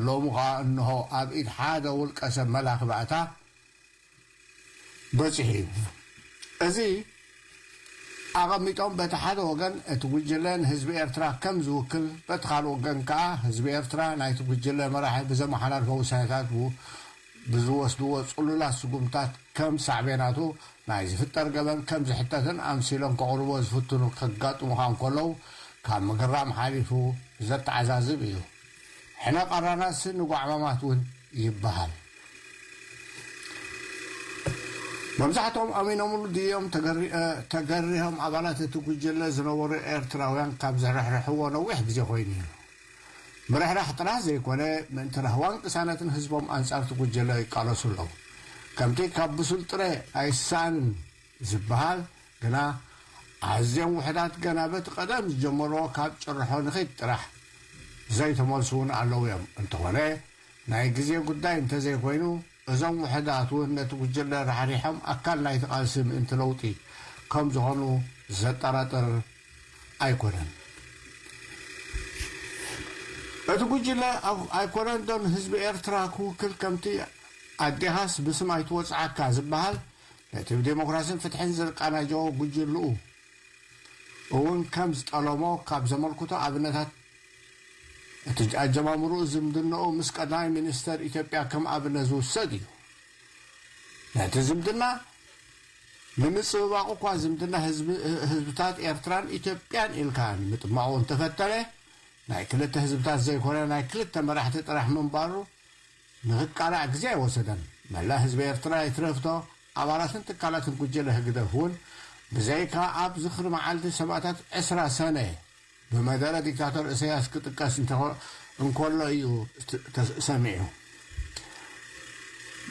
ሎሚ ኸኣ እንሆ ኣብ ኢድ ሓደ ውልቀ ሰብ መላኺ ባእታ በጺሑ እዩ። እዚ ኣቐሚጦም። በቲ ሓደ ወገን እቲ ጉጅለ ንህዝቢ ኤርትራ ከም ዝውክል፣ በቲ ካልእ ወገን ከኣ ህዝቢ ኤርትራ ናይቲ ጉጅለ መራሒ ብዘመሓላልፎ ውሳኔታት ብ-፣ ብዝወስድዎ ጽሉላት ስጉምታት ከም ሳዕቤናቱ ናይ ዝፍጠር ገበን ከም ዝሕተትን ኣምሲሎም ከቕርቦ ዝፍትኑ ከጋጥሙኻ እንከለዉ ካብ ምግራም ሓሊፉ ዘተዓዛዝብ እዩ። ሕነ ቃራናስ ንጓዕማማት እውን ይበሃል። መብዛሕትኦም ኣሚኖምሉ ድዮም ተገሪ-፣ እ፣ ተገሪሆም ኣባላት እቲ ጉጅለ ዝነበሩ ኤርትራውያን ካብ ዝርሕርሕዎ ነዊሕ ግዜ ኮይኑ እዩ። ምርሕራሕ ጥራሕ ዘይኮነ፣ ምእንቲ ራህዋን ቅሳነትን ህዝቦም ኣንጻር እቲ ጉጅለ ይቃለሱ ኣለዉ። ከምቲ ካብ ብሱል ጥረ ኣይሳንን ዝበሃል ግና፣ ኣዝዮም ውሕዳት ገና በቲ ቀደም ዝጀመርዎ ካብ ጭርሖ ንኺድ ጥራሕ ዘይተመልሱ እውን ኣለዉ እዮም። እንተኾነ፣ ናይ ግዜ ጉዳይ እንተዘይኮይኑ፣ እዞም ውሕዳት እውን ነቲ ጉጅለ ራሕሪሖም ኣካል ናይቲ ቃልሲ ምእንቲ ለውጢ ከም ዝኾኑ ዘጠራጥር ኣይኮነን። እቲ ጉጅለ ኣብ-፣ ኣይኮነን ዶ ንህዝቢ ኤርትራ ክውክል? ከምቲ ኣዴኻስ ብስም ኣይትወጽዓካ ዝበሃል፣ ነቲ ብዴሞክራሲን ፍትሕን ዝቃናጀዎ ጉጅልኡ እውን ከም ዝጠለሞ ካብ ዘመልክቱ ኣብነታት፣ እቲ ኣጀማምርኡ ዝምድናኡ ምስ ቀዳማይ ሚኒስተር ኢትዮጵያ ከም ኣብነት ዝውሰድ እዩ። ነቲ ዝምድና ንምጽብባቑ እኳ ዝምድና ህዝቢ-፣ ህዝብታት ኤርትራን ኢትዮጵያን ኢልካ ንምጥማቑ እንተፈተነ፣ ናይ ክልተ ህዝብታት ዘይኮነ ናይ ክልተ መራሕቲ ጥራሕ ምንባሩ ንኽቃላዕ ግዜ ኣይወሰደን። መላእ ህዝቢ ኤርትራ ይትረፍዶ፣ ኣባላትን ትካላትን ጉጅለ ህግደፍ እውን ብዘይካ ኣብ ዝኽሪ መዓልቲ ሰማእታት ዕስራ ሰነ ብመደረ ዲክታቶር ኢሳያስ ክጥቀስ እንተኾ-፣ እንከሎ እዩ ት-፣ ተሰሚዑ።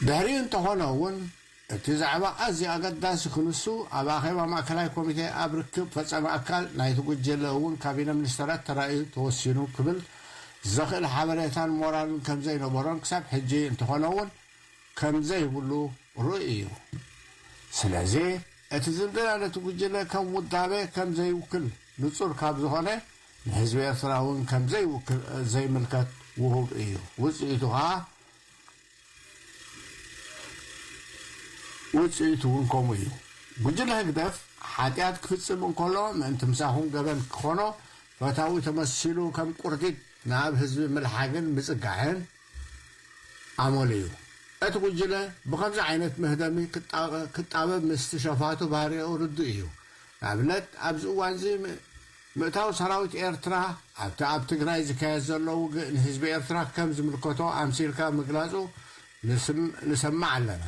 ድሕሪኡ እንተኾነ እውን፣ እቲ ዛዕባ ኣዝዩ ኣገዳሲ ክንሱ፣ ኣብ ኣኼባ ማእከላይ ኮሚቴ ኣብ ርክብ ፈጻሚ ኣካል ናይቲ ጉጅለ እውን ካቢነ ሚኒስተራት ተራእዩ ተወሲኑ ክብል ዘኽእል ሓበሬታን ሞራልን ከም ዘይነበሮን ክሳብ ሕጂ እንተኾነ እውን ከም ዘይብሉ ርኡይ እዩ። ስለዚ እቲ ዝምድና ነቲ ጉጅለ ከም ውዳበ ከም ዘይውክል ንጹር ካብ ዝኾነ፣ ንህዝቢ ኤርትራ እውን ከም ዘይውክል፣ ዘይምልከት ውሁብ እዩ። ውጽኢቱ ኸኣ ውጽኢቱ እውን ከምኡ እዩ። ጉጅለ ህግደፍ ሓጢኣት ክፍጽም እንከሎ ምእንቲ ምሳኹም ገበን ክኾኖ ፈታዊ ተመሲሉ ከም ቁርዲድ ናብ ህዝቢ ምልሓግን ምጽጋዕን ኣመሉ እዩ። እቲ ጉጅለ ብኸምዚ ዓይነት መህደሚ ክጣ-፣ ክጣበብ ምስቲ ሸፋቱ ባህሪኡ ርዱእ እዩ። ንኣብነት፣ ኣብዚ እዋንዚ ም-፣ ምእታው ሰራዊት ኤርትራ ኣብቲ ኣብ ትግራይ ዝካየድ ዘሎ ውግእ ንህዝቢ ኤርትራ ከም ዝምልከቶ ኣምሲልካ ምግላጹ ንስም-፣ ንሰምዕ ኣለና።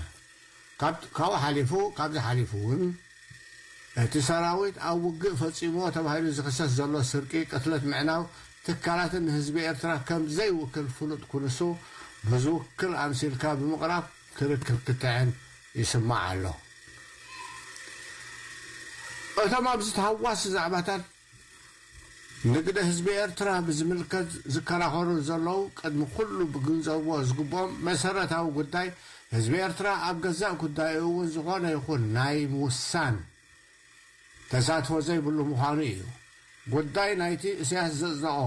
ካብ-፣ ካብኡ ሓሊፉ፣ ካብዚ ሓሊፉ እውን እቲ ሰራዊት ኣብ ውግእ ፈጺምዎ ተባሂሉ ዝኽሰስ ዘሎ ስርቂ፣ ቅትለት፣ ምዕናው ትካላትን ንህዝቢ ኤርትራ ከም ዘይውክል ፍሉጥ ክንሱ ብዝውክል ኣምሲልካ ብምቕራብ ክርክር ክትዕን ይስማዕ ኣሎ። እቶም ኣብዚ ተሃዋሲ ዛዕባታት ንግደ ህዝቢ ኤርትራ ብዝምልከት ዝከራኸሩ ዘለዉ፣ ቅድሚ ኩሉ ብግንዘብዎ ዝግብኦም መሰረታዊ ጉዳይ፣ ህዝቢ ኤርትራ ኣብ ገዛእ ጉዳዩ እውን ዝኾነ ይኹን ናይ ምውሳን ተሳትፎ ዘይብሉ ምዃኑ እዩ። ጉዳይ ናይቲ ኢሳያስ ዘጽደቖ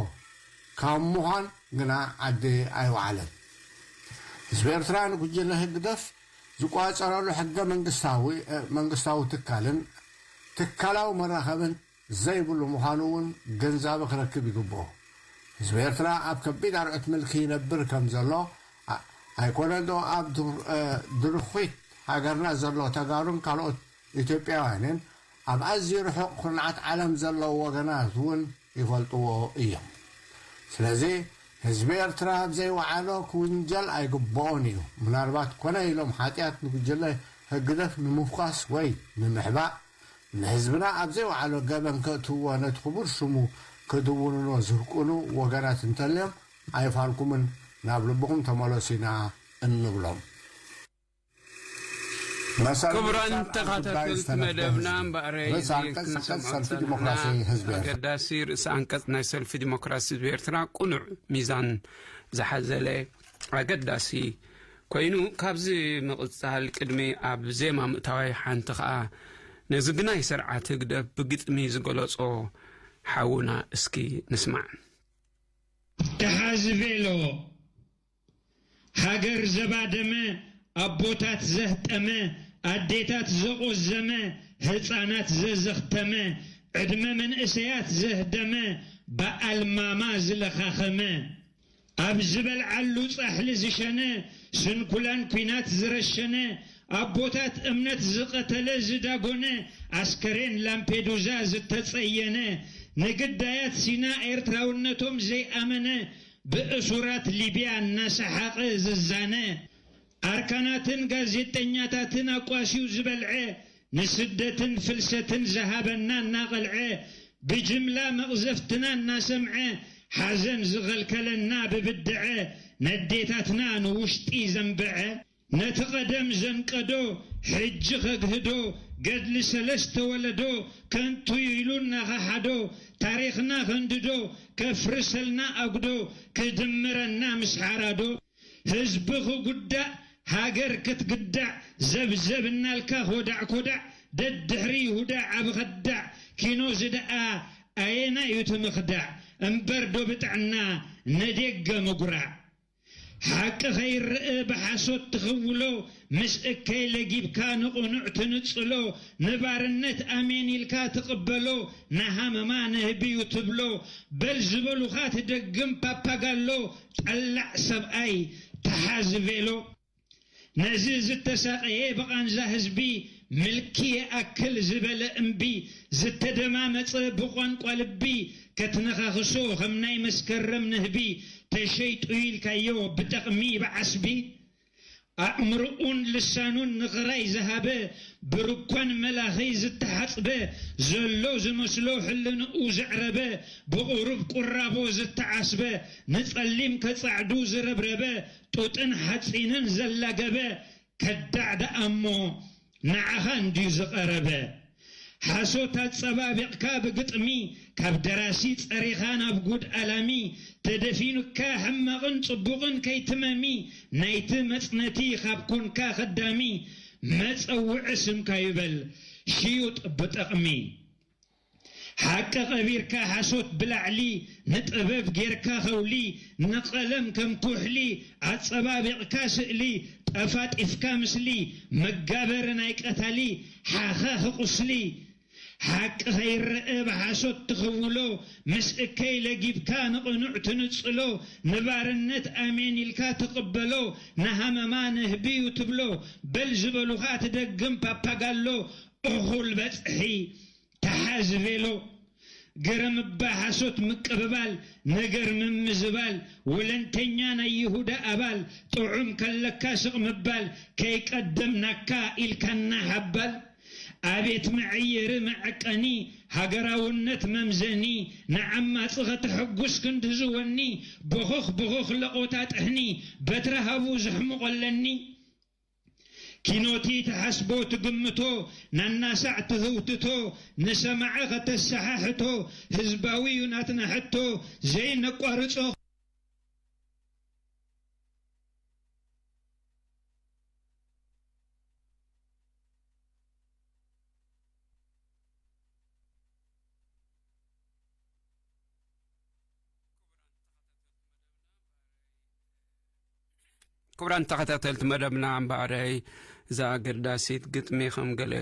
ካብ ምዃን ግና ዓዲ ኣይወዓለን። ህዝቢ ኤርትራ ንጉጅለ ህግደፍ ዝቋጸረሉ ሕገ መንግስታዊ፣ መንግስታዊ ትካልን ትካላዊ መራኸብን ዘይብሉ ምዃኑ እውን ግንዛበ ክረክብ ይግብኦ። ህዝቢ ኤርትራ ኣብ ከቢድ ኣርዑት ምልኪ ይነብር ከም ዘሎ፣ ኣ-፣ ኣይኮነን ዶ ኣብ ድር-፣ እ፣ ድርኺት ሃገርና ዘሎ ተጋሩን ካልኦት ኢትዮጵያውያንን ኣብ ኣዝዩ ርሑቕ ኩርናዓት ዓለም ዘለዉ ወገናት እውን ይፈልጥዎ እዮም። ስለዚ ህዝቢ ኤርትራ ኣብ ዘይወዓሎ ክውንጀል ኣይግብኦን እዩ። ምናልባት ኮነ ኢሎም ሓጢኣት ንጉጅለ ህግደፍ ንምፍኳስ ወይ ንምሕባእ፣ ንህዝብና ኣብ ዘይወዓሎ ገበን ከእትውዎ፣ ነቲ ክቡር ሽሙ ክድውንኖ ዝህቅኑ ወገናት እንተልዮም፣ ኣይፋልኩምን፣ ናብ ልብኹም ተመለሱ ኢና እንብሎም። መሰረት ክቡራን ዝሰኣል ኣብ ጉዳይ ተኸታተልቲ ዝተነፍገ መደብና ህዝቢ። እምበኣረይ ርእሰ ኣንቀጽ ክንሰምዖ ሰልፊ ዝጸናሕና ዲሞክራሲ ህዝቢ ኤርትራ። ኣገዳሲ ርእሰ ኣንቀጽ ናይ ሰልፊ ዲሞክራሲ ህዝቢ ኤርትራ ቅኑዕ ሚዛን ዝሓዘለ ኣገዳሲ ኮይኑ፣ ካብዚ ምቕጻል ቅድሚ ኣብ ዜማ ምእታዋይ ሓንቲ ኸኣ ነዚ ግናይ ስርዓት ህግደፍ ብግጥሚ ዝገለጾ ሓውና እስኪ ንስማዕ። ተሓዝቤ ኣለዎ። ሃገር ዘባደመ፣ ኣቦታት ዘህጠመ፣ ኣዴታት ዘቖዘመ፣ ህፃናት ዘዘኽተመ፣ ዕድመ መንእሰያት ዘህደመ፣ በኣልማማ ዝለኻኸመ፣ ኣብ ዝበልዓሉ ፃሕሊ ዝሸነ፣ ስንኩላን ኲናት ዝረሸነ፣ ኣቦታት እምነት ዝቐተለ ዝዳጎነ፣ ኣስከሬን ላምፔዱዛ ዝተፀየነ፣ ንግዳያት ሲና ኤርትራውነቶም ዘይኣመነ፣ ብእሱራት ሊብያ እናሰሓቐ ዝዛነ፣ ኣርካናትን ጋዜጠኛታትን ኣቋስዩ ዝበልዐ፣ ንስደትን ፍልሰትን ዝሃበና እናቐልዐ፣ ብጅምላ መቕዘፍትና እናሰምዐ፣ ሓዘን ዝኸልከለና ብብድዐ፣ ነዴታትና ንውሽጢ ዘንብዐ፣ ነቲ ቀደም ዘንቀዶ፣ ሕጂ ከግህዶ፣ ገድሊ ሰለስተ ወለዶ፣ ከንቱ ኢሉ እናኸሓዶ፣ ታሪኽና ከንድዶ፣ ከፍርሰልና ኣጉዶ፣ ክድምረና ምስ ሓራዶ። ህዝቢ ክጉዳእ፣ ሃገር ክትግዳዕ፣ ዘብዘብ እናልካ ኮዳዕ ኮዳዕ፣ ደድሕሪ ይሁዳ ዓቢ ኸዳዕ፣ ኪኖዚ ደኣ ኣየናይ እዩ እቲ ምኽዳዕ፣ እምበር ዶ ብጥዕና ነዴገ ምጉራዕ። ሓቂ ኸይረአ ብሓሶት ትኽውሎ፣ ምስ እከይ ለጊብካ ንቕኑዕ ትንጽሎ፣ ንባርነት ኣሜን ኢልካ ትቕበሎ፣ ንሃመማ ንህቢዩ ትብሎ፣ በል ዝበሉኻ ትደግም ፓፓጋሎ፣ ጠላዕ ሰብኣይ ተሓዝ ቬሎ። ነዚ ዝተሳቐየ ብቓንዛ ህዝቢ፣ ምልኪ ይኣክል ዝበለ እምቢ፣ ዝተደማመጸ ብቋንቋ ልቢ፣ ከትነኻኽሶ ከም ናይ መስከረም ንህቢ፣ ተሸይጡ ኢልካዮ ብጠቕሚ ብዓስቢ። ኣእምርኡን ልሳኑን ንኽራይ ዝሃበ፣ ብርኳን መላኺ ዝተሓጽበ፣ ዘሎ ዝመስሎ ሕልንኡ ዘዕረበ፣ ብቑሩብ ቁራቦ ዝተዓስበ፣ ንጸሊም ከጻዕዱ ዝረብረበ፣ ጡጥን ሓጺንን ዘላገበ፣ ከዳዕ ደኣ እሞ ንዓኻ እንድዩ ዝቐረበ። ሓሶት ኣጸባቢቕካ ብግጥሚ፣ ካብ ደራሲ ጸሪኻ ናብ ጉድ ኣላሚ፣ ተደፊኑካ ሕማቕን ጽቡቕን ከይትመሚ፣ ናይቲ መጽነቲ ካብ ኮንካ ኸዳሚ፣ መጸውዒ ስምካ ይበል ሽዩጥ ብጠቕሚ። ሓቂ ቀቢርካ ሓሶት ብላዕሊ፣ ንጥበብ ጌርካ ኸውሊ፣ ንቐለም ከም ኩሕሊ ኣጸባቢቕካ ስእሊ፣ ጠፋጢፍካ ምስሊ፣ መጋበሪ ናይ ቀታሊ፣ ሓኻኺ ቁስሊ። ሓቂ ኸይረአ ብሓሶት ትኽውሎ፣ ምስ እከይ ለጊብካ ንቕኑዕ ትንጽሎ፣ ንባርነት ኣሜን ኢልካ ትቕበሎ፣ ንሃመማ ንህቢዩ ትብሎ፣ በል ዝበሉኻ ትደግም ፓፓጋሎ፣ እኹል በጽሒ። ተሓዝ ቬሎ። ገረምባ ሓሶት ምቅብባል፣ ነገር ምምዝባል፣ ወለንተኛ ናይ ይሁዳ ኣባል፣ ጥዑም ከለካ ስቕ ምባል፣ ከይቀደምናካ ኢልካና ሓባል። ኣቤት መዐየሪ መዐቀኒ፣ ሃገራውነት መምዘኒ፣ ንዓማጺ ከተሐጉስ ክንዲ ዝወኒ፣ ቦኾኽ ቦኾኽ ለቖታ ጥሕኒ፣ በትሪ ሃቡ ዘሕምቖለኒ። ኪኖቲ ትሓስቦ ትግምቶ፣ ናናሳዕ ትህውትቶ፣ ንሰማዒ ከተሰሓሕቶ፣ ህዝባዊ እዩ ናትና ሕቶ፣ ዘይነቋርጾ። ክቡራን ተኸታተልቲ መደብና፣ እምበኣረይ እዛ ኣገዳሲት ግጥሚ ከም ገለ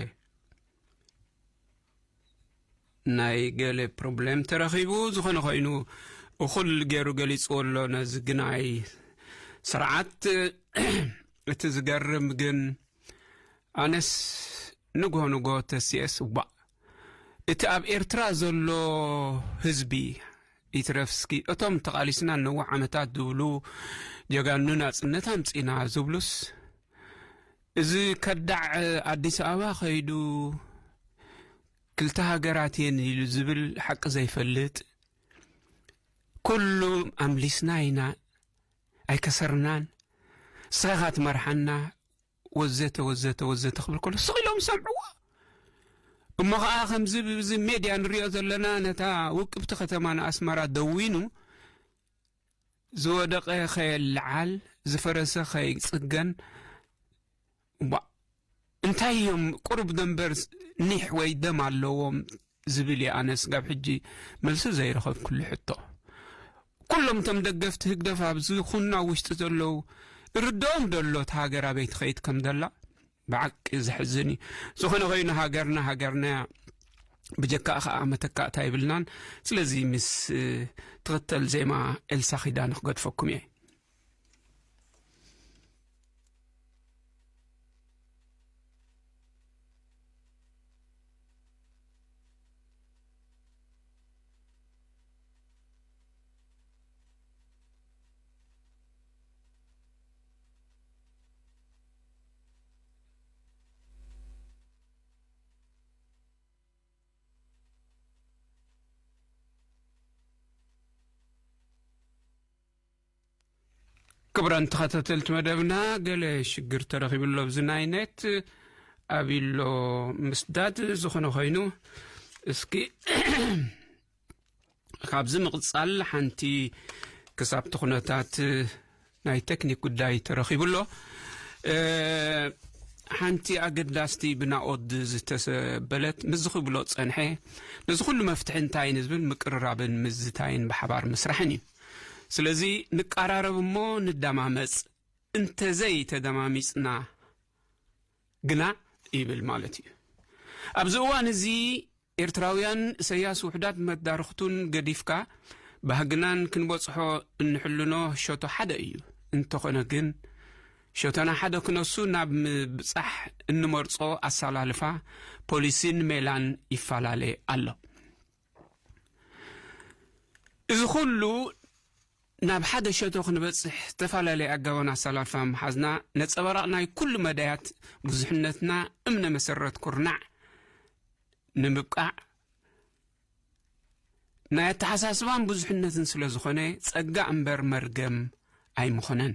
ናይ ገለ ፕሮብሌም ተረኺቡ፣ ዝኾነ ኮይኑ እኹል ገይሩ ገሊጽዎ ኣሎ ነዚ ግናይ ስርዓት። እቲ ዝገርም ግን ኣነስ ንግሆ ንግሆ ተሲኤስ ዋእ እቲ ኣብ ኤርትራ ዘሎ ህዝቢ ይትረፍስኪ እቶም ተቓሊስና ነዊሕ ዓመታት ዝብሉ ጀጋኑ ናጽነት ኣምጺና ዝብሉስ እዚ ከዳዕ ኣዲስ ኣበባ ከይዱ ክልተ ሃገራት እየን ኢሉ ዝብል ሓቂ ዘይፈልጥ ኩሉ ኣምሊስና ኢና ኣይከሰርናን ንስኻ ኢኻ ትመርሓና ወዘተ ወዘተ ወዘተ ክብል ከሎ ስቕ ኢሎም ሰምዕዎ። እሞ ኸዓ ከምዚ ብዚ ሜድያ ንሪኦ ዘለና ነታ ውቅብቲ ከተማ ንኣስመራ ደዊኑ ዝወደቐ ከየለዓል ዝፈረሰ ከይፅገን ዋ እንታይ እዮም ቁሩብ ደንበር ኒሕ ወይ ደም ኣለዎም ዝብል እየ ኣነ ስጋብ ሕጂ መልሲ ዘይረኸብኩሉ ሕቶ። ኩሎም እቶም ደገፍቲ ህግደፍ ኣብ ዝኹና ውሽጢ ዘለዉ ርድኦም ዶ ኣሎ እቲ ሃገር ኣበይ ትኸይድ ከም ዘላ? ብዓቂ ዘሕዝን እዩ። ዝኾነ ኮይኑ ሃገርና ሃገርና እያ። ብጀካ ኸዓ መተካእታ የብልናን። ስለዚ ምስ ትኽተል ዜማ ኤልሳ ኪዳነ ክገድፈኩም እየ። ክቡራን ተኸታተልቲ መደብና፣ ገለ ሽግር ተረኺቡ ኣሎ ኣብዚ ናይ ኔት። ኣቢሎ ምስዳድ ዝኾነ ኮይኑ፣ እስኪ ካብዚ ምቕጻል ሓንቲ ክሳብቲ ኩነታት ናይ ቴክኒክ ጉዳይ ተረኺቡ ኣሎ። እ፣ ሓንቲ ኣገዳስቲ ብናኦድ ዝተሰበለት ምስዚ ክብሎ ጸንሐ፣ ነዚ ኩሉ መፍትሒ እንታይ ንዝብል ምቅርራብን ምዝታይን ብሓባር ምስራሕን እዩ። ስለዚ ንቀራረብ እሞ ንደማመጽ፣ እንተዘይ ተደማሚጽና ግና ይብል ማለት እዩ። ኣብዚ እዋን እዚ ኤርትራውያን ኢሰያስ ውሑዳት መዳርኽቱን ገዲፍካ ባህግናን ክንበጽሖ እንሕልኖ ሸቶ ሓደ እዩ። እንተኾነ ግን ሸቶና ሓደ ክነሱ ናብ ምብጻሕ እንመርጾ ኣሰላልፋ ፖሊሲን ሜላን ይፈላለ ኣሎ። እዚ ኩሉ ናብ ሓደ ሸቶ ክንበጽሕ ዝተፈላለየ ኣገባብን ኣሰላልፋ ምሓዝና ነጸባራቕ ናይ ኩሉ መዳያት ብዙሕነትና እምነ መሰረት ኩርናዕ ንምብቃዕ ናይ ኣተሓሳስባን ብዙሕነትን ስለ ዝኾነ ጸጋ እምበር መርገም ኣይምኾነን።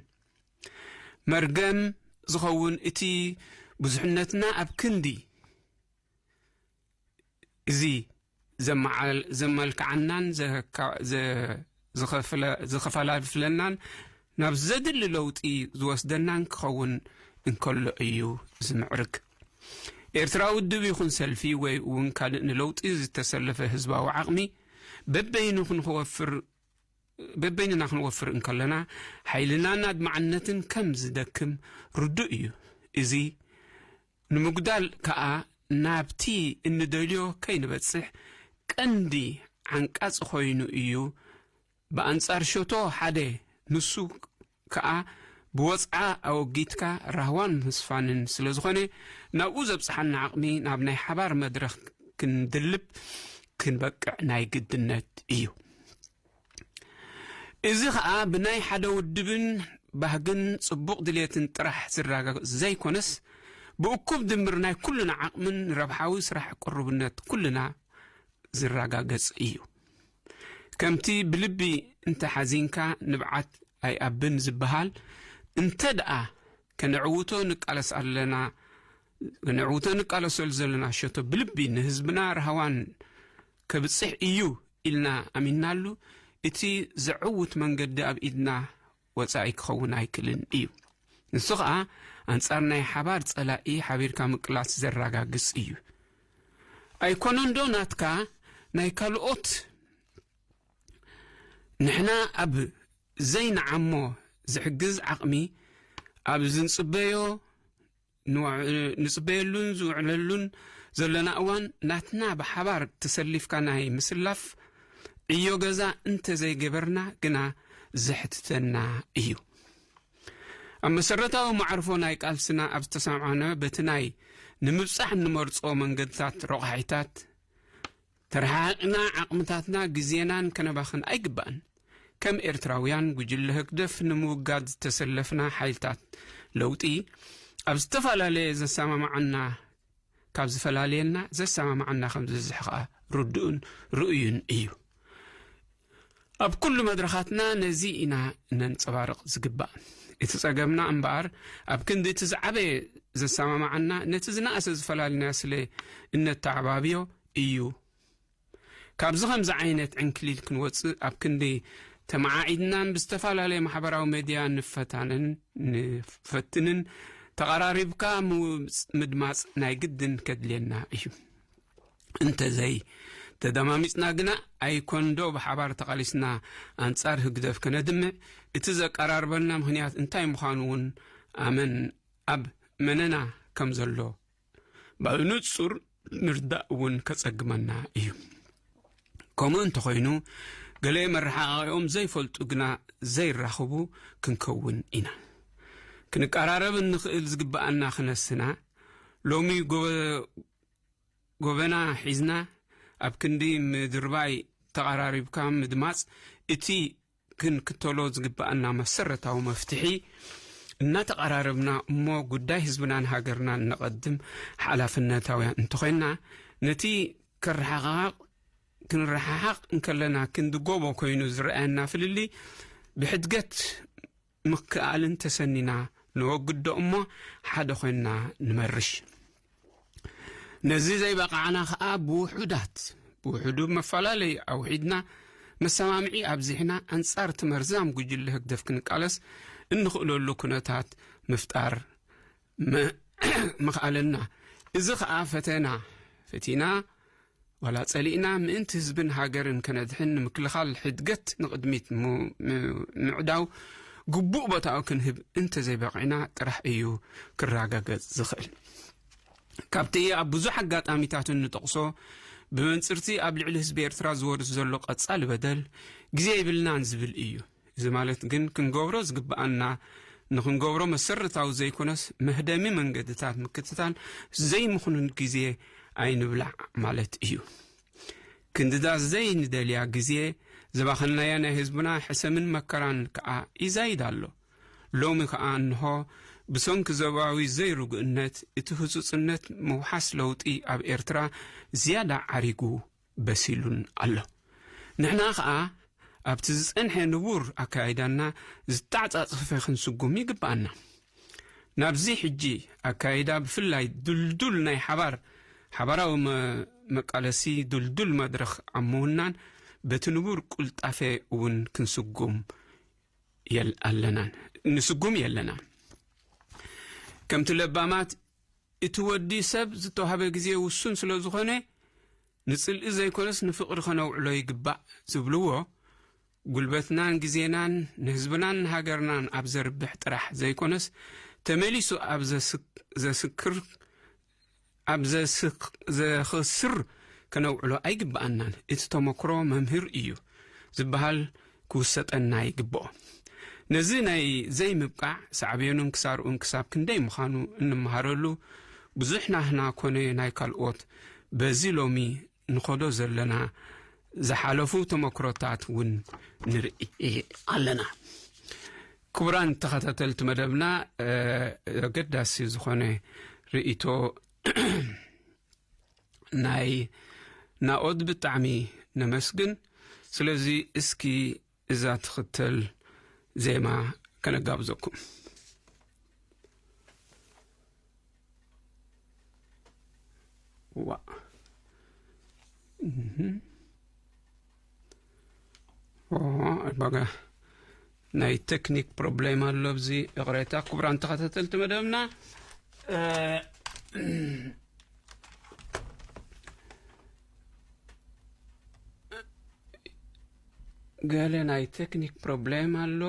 መርገም ዝኸውን እቲ ብዙሕነትና ኣብ ክንዲ እዚ ዘመዓል-፣ ዘመልክዓናን ዘካ-፣ ዘ-፣ ዝኸፍለ-፣ ዝኸፈላፍለናን ናብ ዘድሊ ለውጢ ዝወስደናን ክኸውን እንከሎ እዩ ዝምዕርግ። ኤርትራ ውድብ ይኹን ሰልፊ ወይ እውን ካልእ ንለውጢ ዝተሰለፈ ህዝባዊ ዓቕሚ በበይኑ ክንወፍር፣ በበይንና ክንወፍር እንከለና ሓይልናን ኣድማዕነትን ከም ዝደክም ርዱእ እዩ። እዚ ንምጉዳል ከኣ ናብቲ እንደልዮ ከይንበጽሕ ቀንዲ ዓንቃጺ ኮይኑ እዩ። ብኣንጻር ሸቶ ሓደ ንሱ ከኣ ብወጽዓ ኣወጊድካ ራህዋን ምስፋንን ስለ ዝኾነ ናብኡ ዘብጽሓና ዓቕሚ ናብ ናይ ሓባር መድረኽ ክንድልብ ክንበቅዕ ናይ ግድነት እዩ። እዚ ኸኣ ብናይ ሓደ ውድብን ባህግን ጽቡቕ ድሌትን ጥራሕ ዝረጋገጽ ዘይኮነስ፣ ብእኩብ ድምር ናይ ኩልና ዓቕምን ረብሓዊ ስራሕ ቅሩብነት ኩልና ዝረጋገጽ እዩ። ከምቲ ብልቢ እንተሓዚንካ ንብዓት ኣይኣብን ዝበሃል፣ እንተ ደኣ ከነዕውቶ ንቃለስ ኣለና፣ ከነዕውቶ ንቃለሰሉ ዘለና ሸቶ ብልቢ ንህዝብና ራህዋን ከብጽሕ እዩ ኢልና ኣሚንናሉ፣ እቲ ዘዕውት መንገዲ ኣብ ኢድና ወጻኢ ክኸውን ኣይክልን እዩ። ንሱ ኸኣ ኣንጻር ናይ ሓባር ጸላኢ ሓቢርካ ምቅላስ ዘረጋግጽ እዩ። ኣይኮነንዶ ናትካ ናይ ካልኦት ንሕና ኣብ ዘይንዓሞ ዝሕግዝ ዓቕሚ ኣብ ዝንጽበዮ ንወዕ-፣ ንጽበየሉን ዝውዕለሉን ዘለና እዋን ናትና ብሓባር ተሰሊፍካ ናይ ምስላፍ ዕዮ ገዛ እንተዘይገበርና ግና ዘሕትተና እዩ። ኣብ መሰረታዊ መዓርፎ ናይ ቃልስና ኣብ ዝተሰማማዕና በቲ ናይ ንምብጻሕ እንመርጾ መንገድታት ረቋሒታት ተረሓሒቕና ዓቕምታትና ግዜናን ከነባኽን ኣይግባእን። ከም ኤርትራውያን ጉጅለ ህግደፍ ንምውጋድ ዝተሰለፍና ሓይልታት ለውጢ ኣብ ዝተፈላለየ ዘሰማማዓና ካብ ዝፈላለየና ዘሰማማዓና ከም ዝዝሕ ከኣ ርዱእን ርኡይን እዩ። ኣብ ኩሉ መድረኻትና ነዚ ኢና ነንጸባርቕ ዝግባእ። እቲ ጸገምና እምበኣር ኣብ ክንዲ እቲ ዝዓበየ ዘሰማማዓና ነቲ ዝነኣሰ ዝፈላልናዮ ስለ እነተዓባብዮ እዩ። ካብዚ ከምዚ ዓይነት ዕንክሊል ክንወጽእ ኣብ ክንዲ ተመዓዒድናን ብዝተፈላለየ ማሕበራዊ ሜድያ ንፈታንን ንፈትንን ተቐራሪብካ ምውጽ-፣ ምድማጽ ናይ ግድን ከድልየና እዩ። እንተዘይ ተደማሚጽና ግና ኣይኮንዶ ብሓባር ተቓሊስና ኣንጻር ህግደፍ ከነድምዕ፣ እቲ ዘቀራርበና ምኽንያት እንታይ ምዃኑ እውን ኣመን ኣብ መነና ከም ዘሎ ብንጹር ምርዳእ እውን ከጸግመና እዩ። ከምኡ እንተኾይኑ፣ ገለ መረሓቓቒኦም ዘይፈልጡ ግና ዘይራኸቡ ክንከውን ኢና። ክንቀራረብ እንኽእል ዝግብኣና ክነስና፣ ሎሚ ጎበ-፣ ጎበና ሒዝና ኣብ ክንዲ ምድርባይ ተቐራሪብካ ምድማጽ እቲ ክንክተሎ ዝግብኣና መሰረታዊ መፍትሒ፣ እናተቐራረብና እሞ ጉዳይ ህዝብናን ሃገርናን ነቐድም ሓላፍነታውያን እንተኾይንና፣ ነቲ ከረሓቕቕ፣ ክንረሓሓቕ እንከለና ክንዲ ጎቦ ኮይኑ ዝረኣየና ፍልልይ ብሕድገት ምክኣልን ተሰኒና ነወግዶ እሞ ሓደ ኮይንና ንመርሽ። ነዚ ዘይበቓዕና ኸኣ ብውሑዳት፣ ብውሑዱ መፈላለይ ኣውሒድና፣ መሰማምዒ ኣብዚሕና ኣንጻር እቲ መርዛም ጉጅለ ህግደፍ ክንቃለስ እንኽእለሉ ኩነታት ምፍጣር መ-፣ ምኽኣለና። እዚ ኸኣ ፈተና ፈቲና ዋላ ጸሊእና ምእንቲ ህዝብን ሃገርን ከነድሕን ንምክልኻል ሕድገት ንቕድሚት ሙ-፣ ም-፣ ምዕዳው ግቡእ ቦታኡ ክንህብ እንተዘይበቒዕና ጥራሕ እዩ ክረጋገጽ ዝኽእል። ካብቲ ኣብ ብዙሕ ኣጋጣሚታት እንጠቕሶ ብመንጽርቲ ኣብ ልዕሊ ህዝቢ ኤርትራ ዝወርድ ዘሎ ቀጻሊ በደል ግዜ የብልናን ዝብል እዩ። እዚ ማለት ግን ክንገብሮ ዝግብኣና ንኽንገብሮ መሰረታዊ ዘይኮነስ መህደሚ መንገድታት ምክትታል ዘይምኽኑን ግዜ ኣይንብላዕ ማለት እዩ። ክንድዳ ዘይንደልያ ግዜ ዘባኸናያ ናይ ህዝብና ሕሰምን መከራን ከኣ ይዛይድ ኣሎ። ሎሚ ከኣ እንሆ ብሰንኪ ዞባዊ ዘይርጉእነት እቲ ህጹጽነት ምውሓስ ለውጢ ኣብ ኤርትራ ዝያዳ ዓሪጉ በሲሉን ኣሎ። ንሕና ኸኣ ኣብቲ ዝጸንሐ ንቡር ኣካይዳና ዝተዓጻጸፈ ክንስጉም ይግብኣና። ናብዚ ሕጂ ኣካይዳ ብፍላይ ድልዱል ናይ ሓባር፣ ሓባራዊ መ-፣ መቃለሲ ድልዱል መድረኽ ኣብ ምውናን በቲ ንቡር ቁልጣፈ እውን ክንስጉም የል-፣ ኣለናን፣ ንስጉም የለናን። ከምቲ ለባማት እቲ ወዲ ሰብ ዝተዋህበ ግዜ ውሱን ስለ ዝኾነ ንጽልኢ ዘይኮነስ ንፍቕሪ ከነውዕሎ ይግባእ ዝብልዎ፣ ጉልበትናን ግዜናን ንህዝብናን ንሃገርናን ኣብ ዘርብሕ ጥራሕ ዘይኮነስ ተመሊሱ ኣብ ዘስክ-፣ ዘስክር፣ ኣብ ዘስክ-፣ ዘኽስር ከነውዕሎ ኣይግብኣናን። እቲ ተመክሮ መምህር እዩ ዝበሃል ክውሰጠና ይግብኦ። ነዚ ናይ ዘይምብቃዕ ሳዕቤኑን ክሳርኡን ክሳብ ክንደይ ምዃኑ እንመሃረሉ ብዙሕ ናህና ኮነ ናይ ካልኦት በዚ ሎሚ ንኸዶ ዘለና ዝሓለፉ ተመክሮታት እውን ንርኢ ኣለና። ክቡራን ተኸታተልቲ መደብና፣ እ፣ ኣገዳሲ ዝኾነ ርእይቶ ናይ ናኦድ ብጣዕሚ ነመስግን። ስለዚ እስኪ እዛ ትኽተል ዜማ ከነጋብዘኩም። ዋ። እህ። ኦ፣ ባጋ ናይ ቴክኒክ ፕሮብሌም ኣሎ ኣብዚ። ይቕሬታ ክቡራን ተኸታተልቲ መደብና። እ፣ ገለ ናይ ቴክኒክ ፕሮብሌም ኣሎ።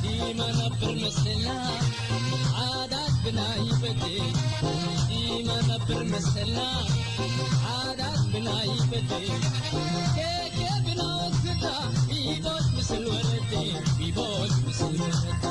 ዲማ ነብር መሰልና ዓዳት ብናይ በዴ ዲማ ነብር መሰልና ዓዳት ብናይ በዴ ኬኬ ብና ወክዳ ቢቦት ምስል ወረዴ ቢቦት ምስል ወረዴ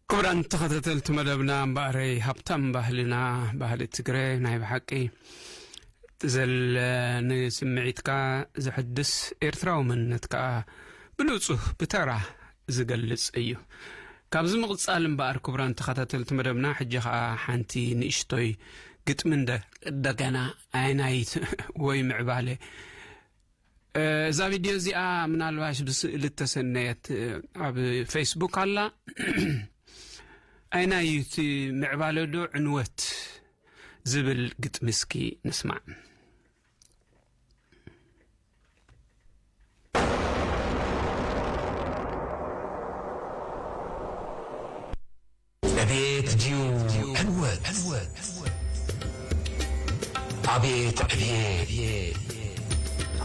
ክቡራን ተኸታተልቲ መደብና፣ እምበኣረይ ሃብታም ባህልና፣ ባህሊ ትግረ ናይ ብሓቂ ዘለ ንስምዒትካ ዘሕድስ ኤርትራዊ መንነት ከኣ ብንጹህ ብተራ ዝገልጽ እዩ። ካብዚ ምቕጻል እምበኣር ክቡራን ተኸታተልቲ መደብና፣ ሕጂ ኸኣ ሓንቲ ንእሽቶይ ግጥሚ እንደ-፣ እንደገና ኣይናይት ወይ ምዕባለ። እ፣ እዛ ቪድዮ እዚኣ ምናልባሽ ብስእሊ እተሰነየት፣ እ፣ ኣብ ፌስቡክ ኣላ። ኣይናይ እቲ ምዕባለ ዶ ዕንወት ዝብል ግጥሚ እስኪ ንስማዕ። ዕቤት ድዩ ዕንወት? ኣብየት ዕብየት!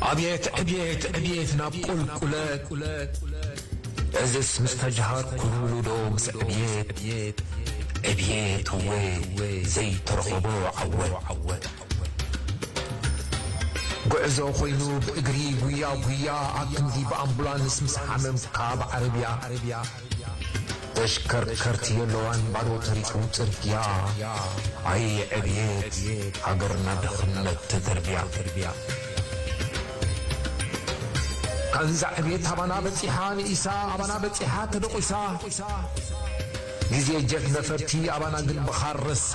ኣብየት ዕብየት! ዕብየት ናብ ቁልቁለት! እዝስ ምስ ተጀሃርኩ ንውልዶ ምስ ዕብየት! ዕብየት እወ ዘይተረኸቦ ዓወት! ጉዕዞ ኮይኑ ብእግሪ ጉያ ጉያ ኣክንዲ ብኣምቡላንስ ምስ ሓመምካ ብዓረብያ ተሽከርከርቲ የለዋን ባዶ ተሪፉ ጽርግያ። ኣይ ዕብየት ሃገርና ድኽነት ተተርብያ። ካንዛ ዕብየት ኣባና በጺሓ ንኢሳ ኣባና በጺሓ ተደቑሳ። ግዜ ጀት ነፈርቲ ኣባና ግን ብኻረሳ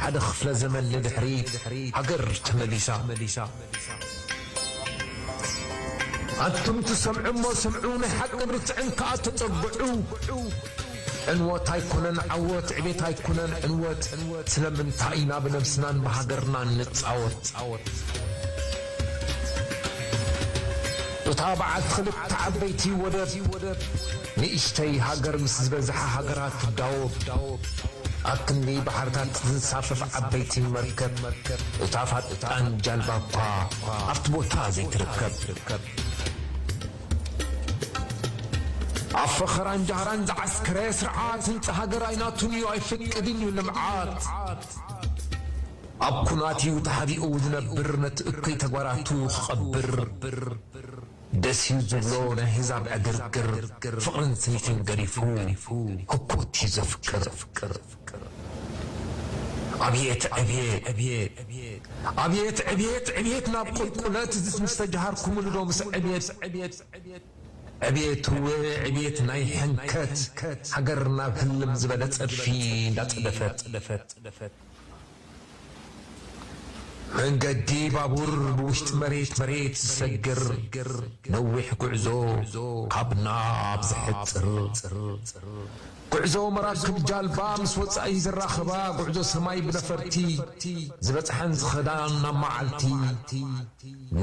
ሓደ ክፍለ ዘመን ንድሕሪት ሃገር ተመሊሳ። ኣንቱም ትሰምዑ እሞ ስምዑ ናይ ሓቅን ርትዕን ከኣ ተጸግዑ። ዕንወት ኣይኮነን ዓወት ዕቤት ኣይኮነን ዕንወት። ስለምንታይ ኢና ብነብስናን ብሃገርናን ንጻወት? እታ በዓልቲ ክልተ ዓበይቲ ወደብ ንእሽተይ ሃገር ምስ ዝበዝሓ ሃገራት ትዳወብ። ኣክንዲ ባሕርታት ትንሳፈፍ ዓበይቲ መርከብ እታ ፋጣን ጃልባ እኳ ኣብቲ ቦታ ዘይትርከብ። ኣብ ፈኸራን ጃህራን ዝዓስከረ ስርዓት ህንጻ ሃገር ኣይናቱን እዩ ኣይፍቅድን እዩ ልምዓት። ኣብ ኩናት እዩ ተሓቢኡ ዝነብር ነቲ እኩይ ተግባራቱ ክቐብር። ደስ እዩ ዝብሎ ናይ ህዛብ ዕግርግር ፍቕርን ስኒትን ገዲፉ ህኮት እዩ ዘፍቅር። ኣብየት ዕብየት! ኣብየት ዕብየት ዕብየት ናብ ቁልቁለት እዝስ ምስ ተጀሃርኩ ምልዶ ምስ ዕብየት ዕብየት እወ ዕብየት ናይ ሕንከት ሃገር ናብ ህልም ዝበለ ጸድፊ እንዳጸደፈት መንገዲ ባቡር ብውሽጢ መሬት መሬት ዝሰግር ነዊሕ ጉዕዞ ካብ ናብ ዝሕጽር ጉዕዞ መራክብ ጃልባ ምስ ወጻኢ ዝራኸባ ጉዕዞ ሰማይ ብነፈርቲ ዝበጽሐን ዝኸዳን ናብ መዓልቲ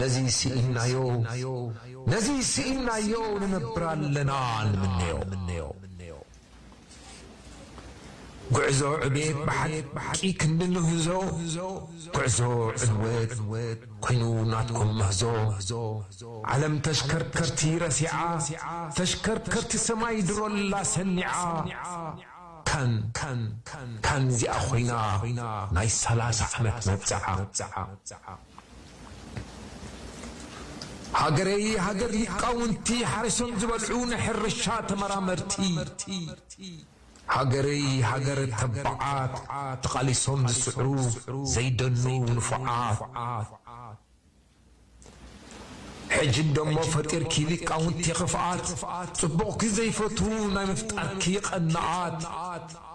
ነዚ ስኢንናዮ ነዚ ስኢንናዮ ንነብር ኣለና ንምነዮ። ጉዕዞ ዕቤት ብሓቂ ክንዲ ንህዞ ጉዕዞ ዕንወት ኮይኑ ናትኩም ምህዞ። ዓለም ተሽከርከርቲ ረሲዓ ተሽከርከርቲ ሰማይ ድሮላ ሰኒዓ ካን ካን እዚኣ ኮይና ናይ ሰላሳ ዓመት መብጽዓ። ሃገረይ ሃገር ሊቃውንቲ ሓሪሶም ዝበልዑ ናይ ሕርሻ ተመራመርቲ። ሃገረይ ሃገር ተባዓት ተቓሊሶም ዝስዕሩ ዘይደኑ ንፉዓት። ሕጂ እንደሞ ፈጢርኪ ሊቃውንቲ ክፍኣት ጽቡቕኪ ዘይፈትዉ ናይ ምፍጣርኪ ቀናኣት።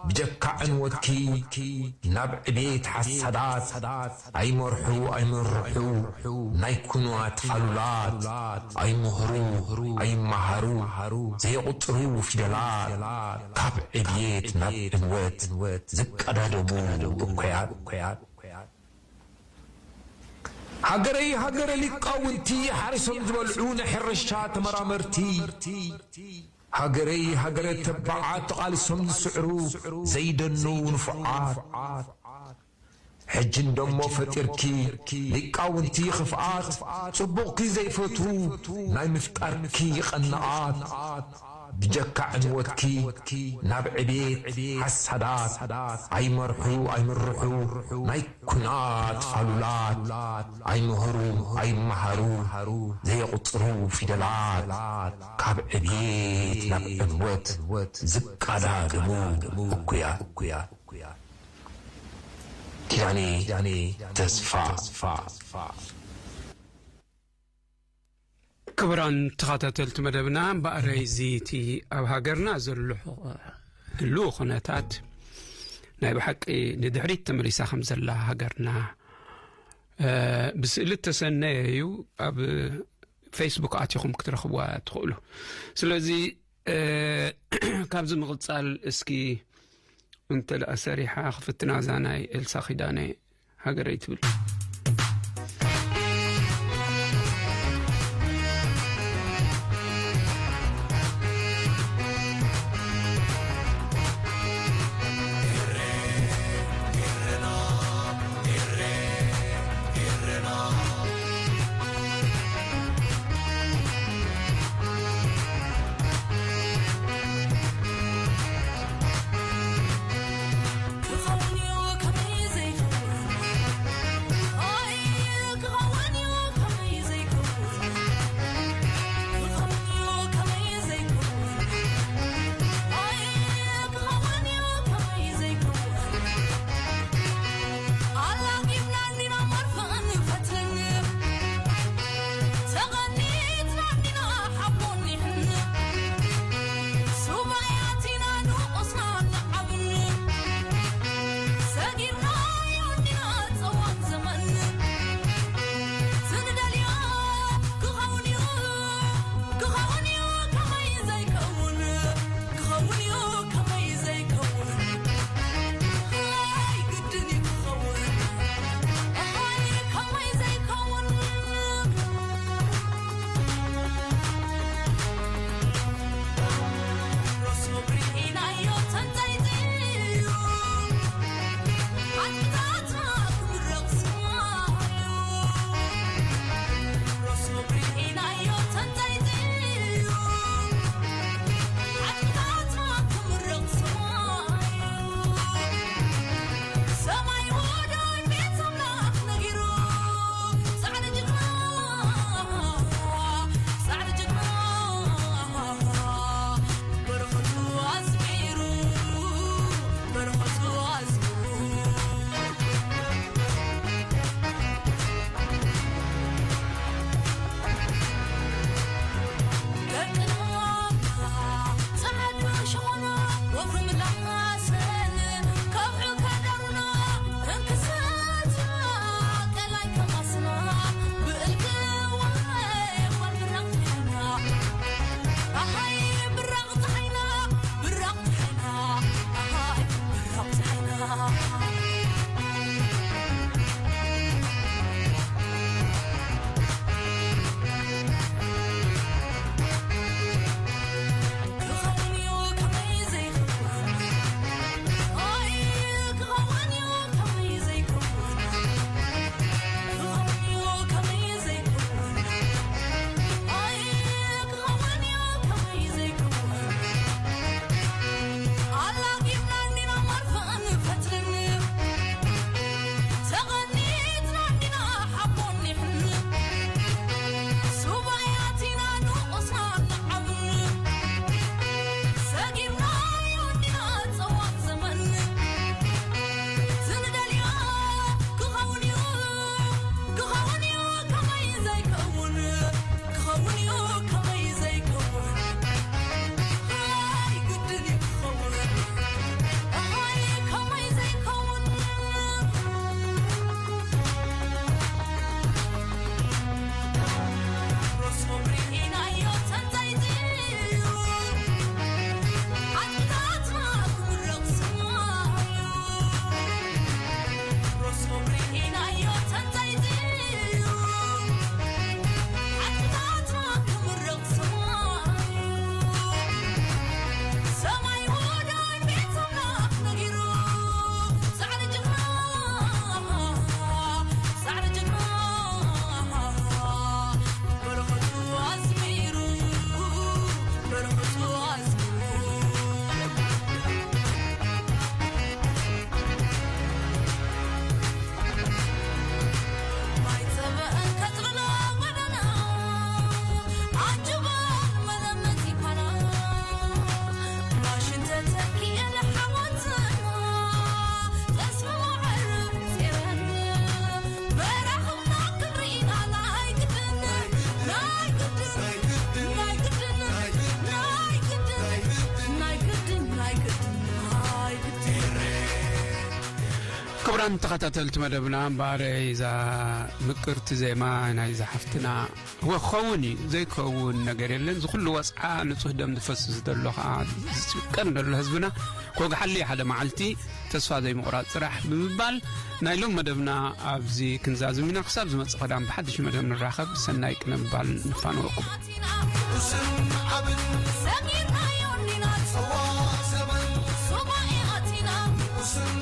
ብጀካ ዕንወትኪ ናብ ዕቤት ሓሳዳት ኣይመርሑ ኣይምርሑ ናይ ኩናት ፋሉላት ኣይምህሩ ኣይመሃሩ ዘየቑጽሩ ፊደላት ካብ ዕብየት ናብ ዕንወት ዝቀዳደሙ እኩያት። ሃገረይ ሃገረ ሊቃውንቲ ሓሪሶም ዝበልዑ ናይ ሕርሻ ተመራመርቲ። ሃገረይ ሃገረ ተባዓት ተቓሊሶም ዝስዕሩ ዘይደኑ ንፉዓት። ሕጂ እንደሞ ፈጢርኪ ሊቃውንቲ ክፍኣት ጽቡቕኪ ዘይፈትዉ ናይ ምፍጣርኪ ቐናኣት። ብጀካ ዕንወትኪ ናብ ዕቤት ሓሳዳት ኣይመርሑ ኣይምርሑ ናይ ኩናት ፋሉላት ኣይምህሩ ኣይመሃሩ ዘየቑጽሩ ፊደላት ካብ ዕቤት ናብ ዕንወት ዝቃዳደሙ እኩያት። ኪዳነ ተስፋ። ክቡራን ተኸታተልቲ መደብና፣ እምበኣረይ እዚ እቲ ኣብ ሃገርና ዘሎ ህልው ኩነታት ናይ ብሓቂ ንድሕሪት ተመሊሳ ከም ዘላ ሃገርና፣ እ፣ ብስእሊ እተሰነየ እዩ። ኣብ ፌስቡክ ኣቲኹም ክትረኽብዋ ትኽእሉ። ስለዚ፣ እ፣ ካብዚ ምቕጻል እስኪ እንተ ደኣ ሰሪሓ ክፍትና እዛ ናይ ኤልሳ ኪዳነ ሃገረይ ትብል። ክቡራን ተኸታተልቲ መደብና፣ እምበኣር እዛ ምቅርቲ ዜማ ናይዛ ሓፍትና፣ እወ፣ ክኸውን እዩ፣ ዘይከውን ነገር የለን። እዚ ኩሉ ወጽዓ፣ ንጹህ ደም ዝፈስስ ዘሎ፣ ከኣ ዝጭቀን ዘሎ ህዝብና ክወግሓሉ እዩ ሓደ መዓልቲ፣ ተስፋ ዘይምቑራጽ ጥራሕ ብምባል፣ ናይ ሎም መደብና ኣብዚ ክንዛዝም ኢና። ክሳብ ዝመጽእ ቀዳም ብሓድሽ መደብ ንራኸብ፣ ሰናይ ቅነ ምባል ንፋነወኩም። ቁስን ዓብን ሰሚርናዮ እንዲና፣ ጽዋ ዘመን ሱባኤ ኣቲና። ቁስን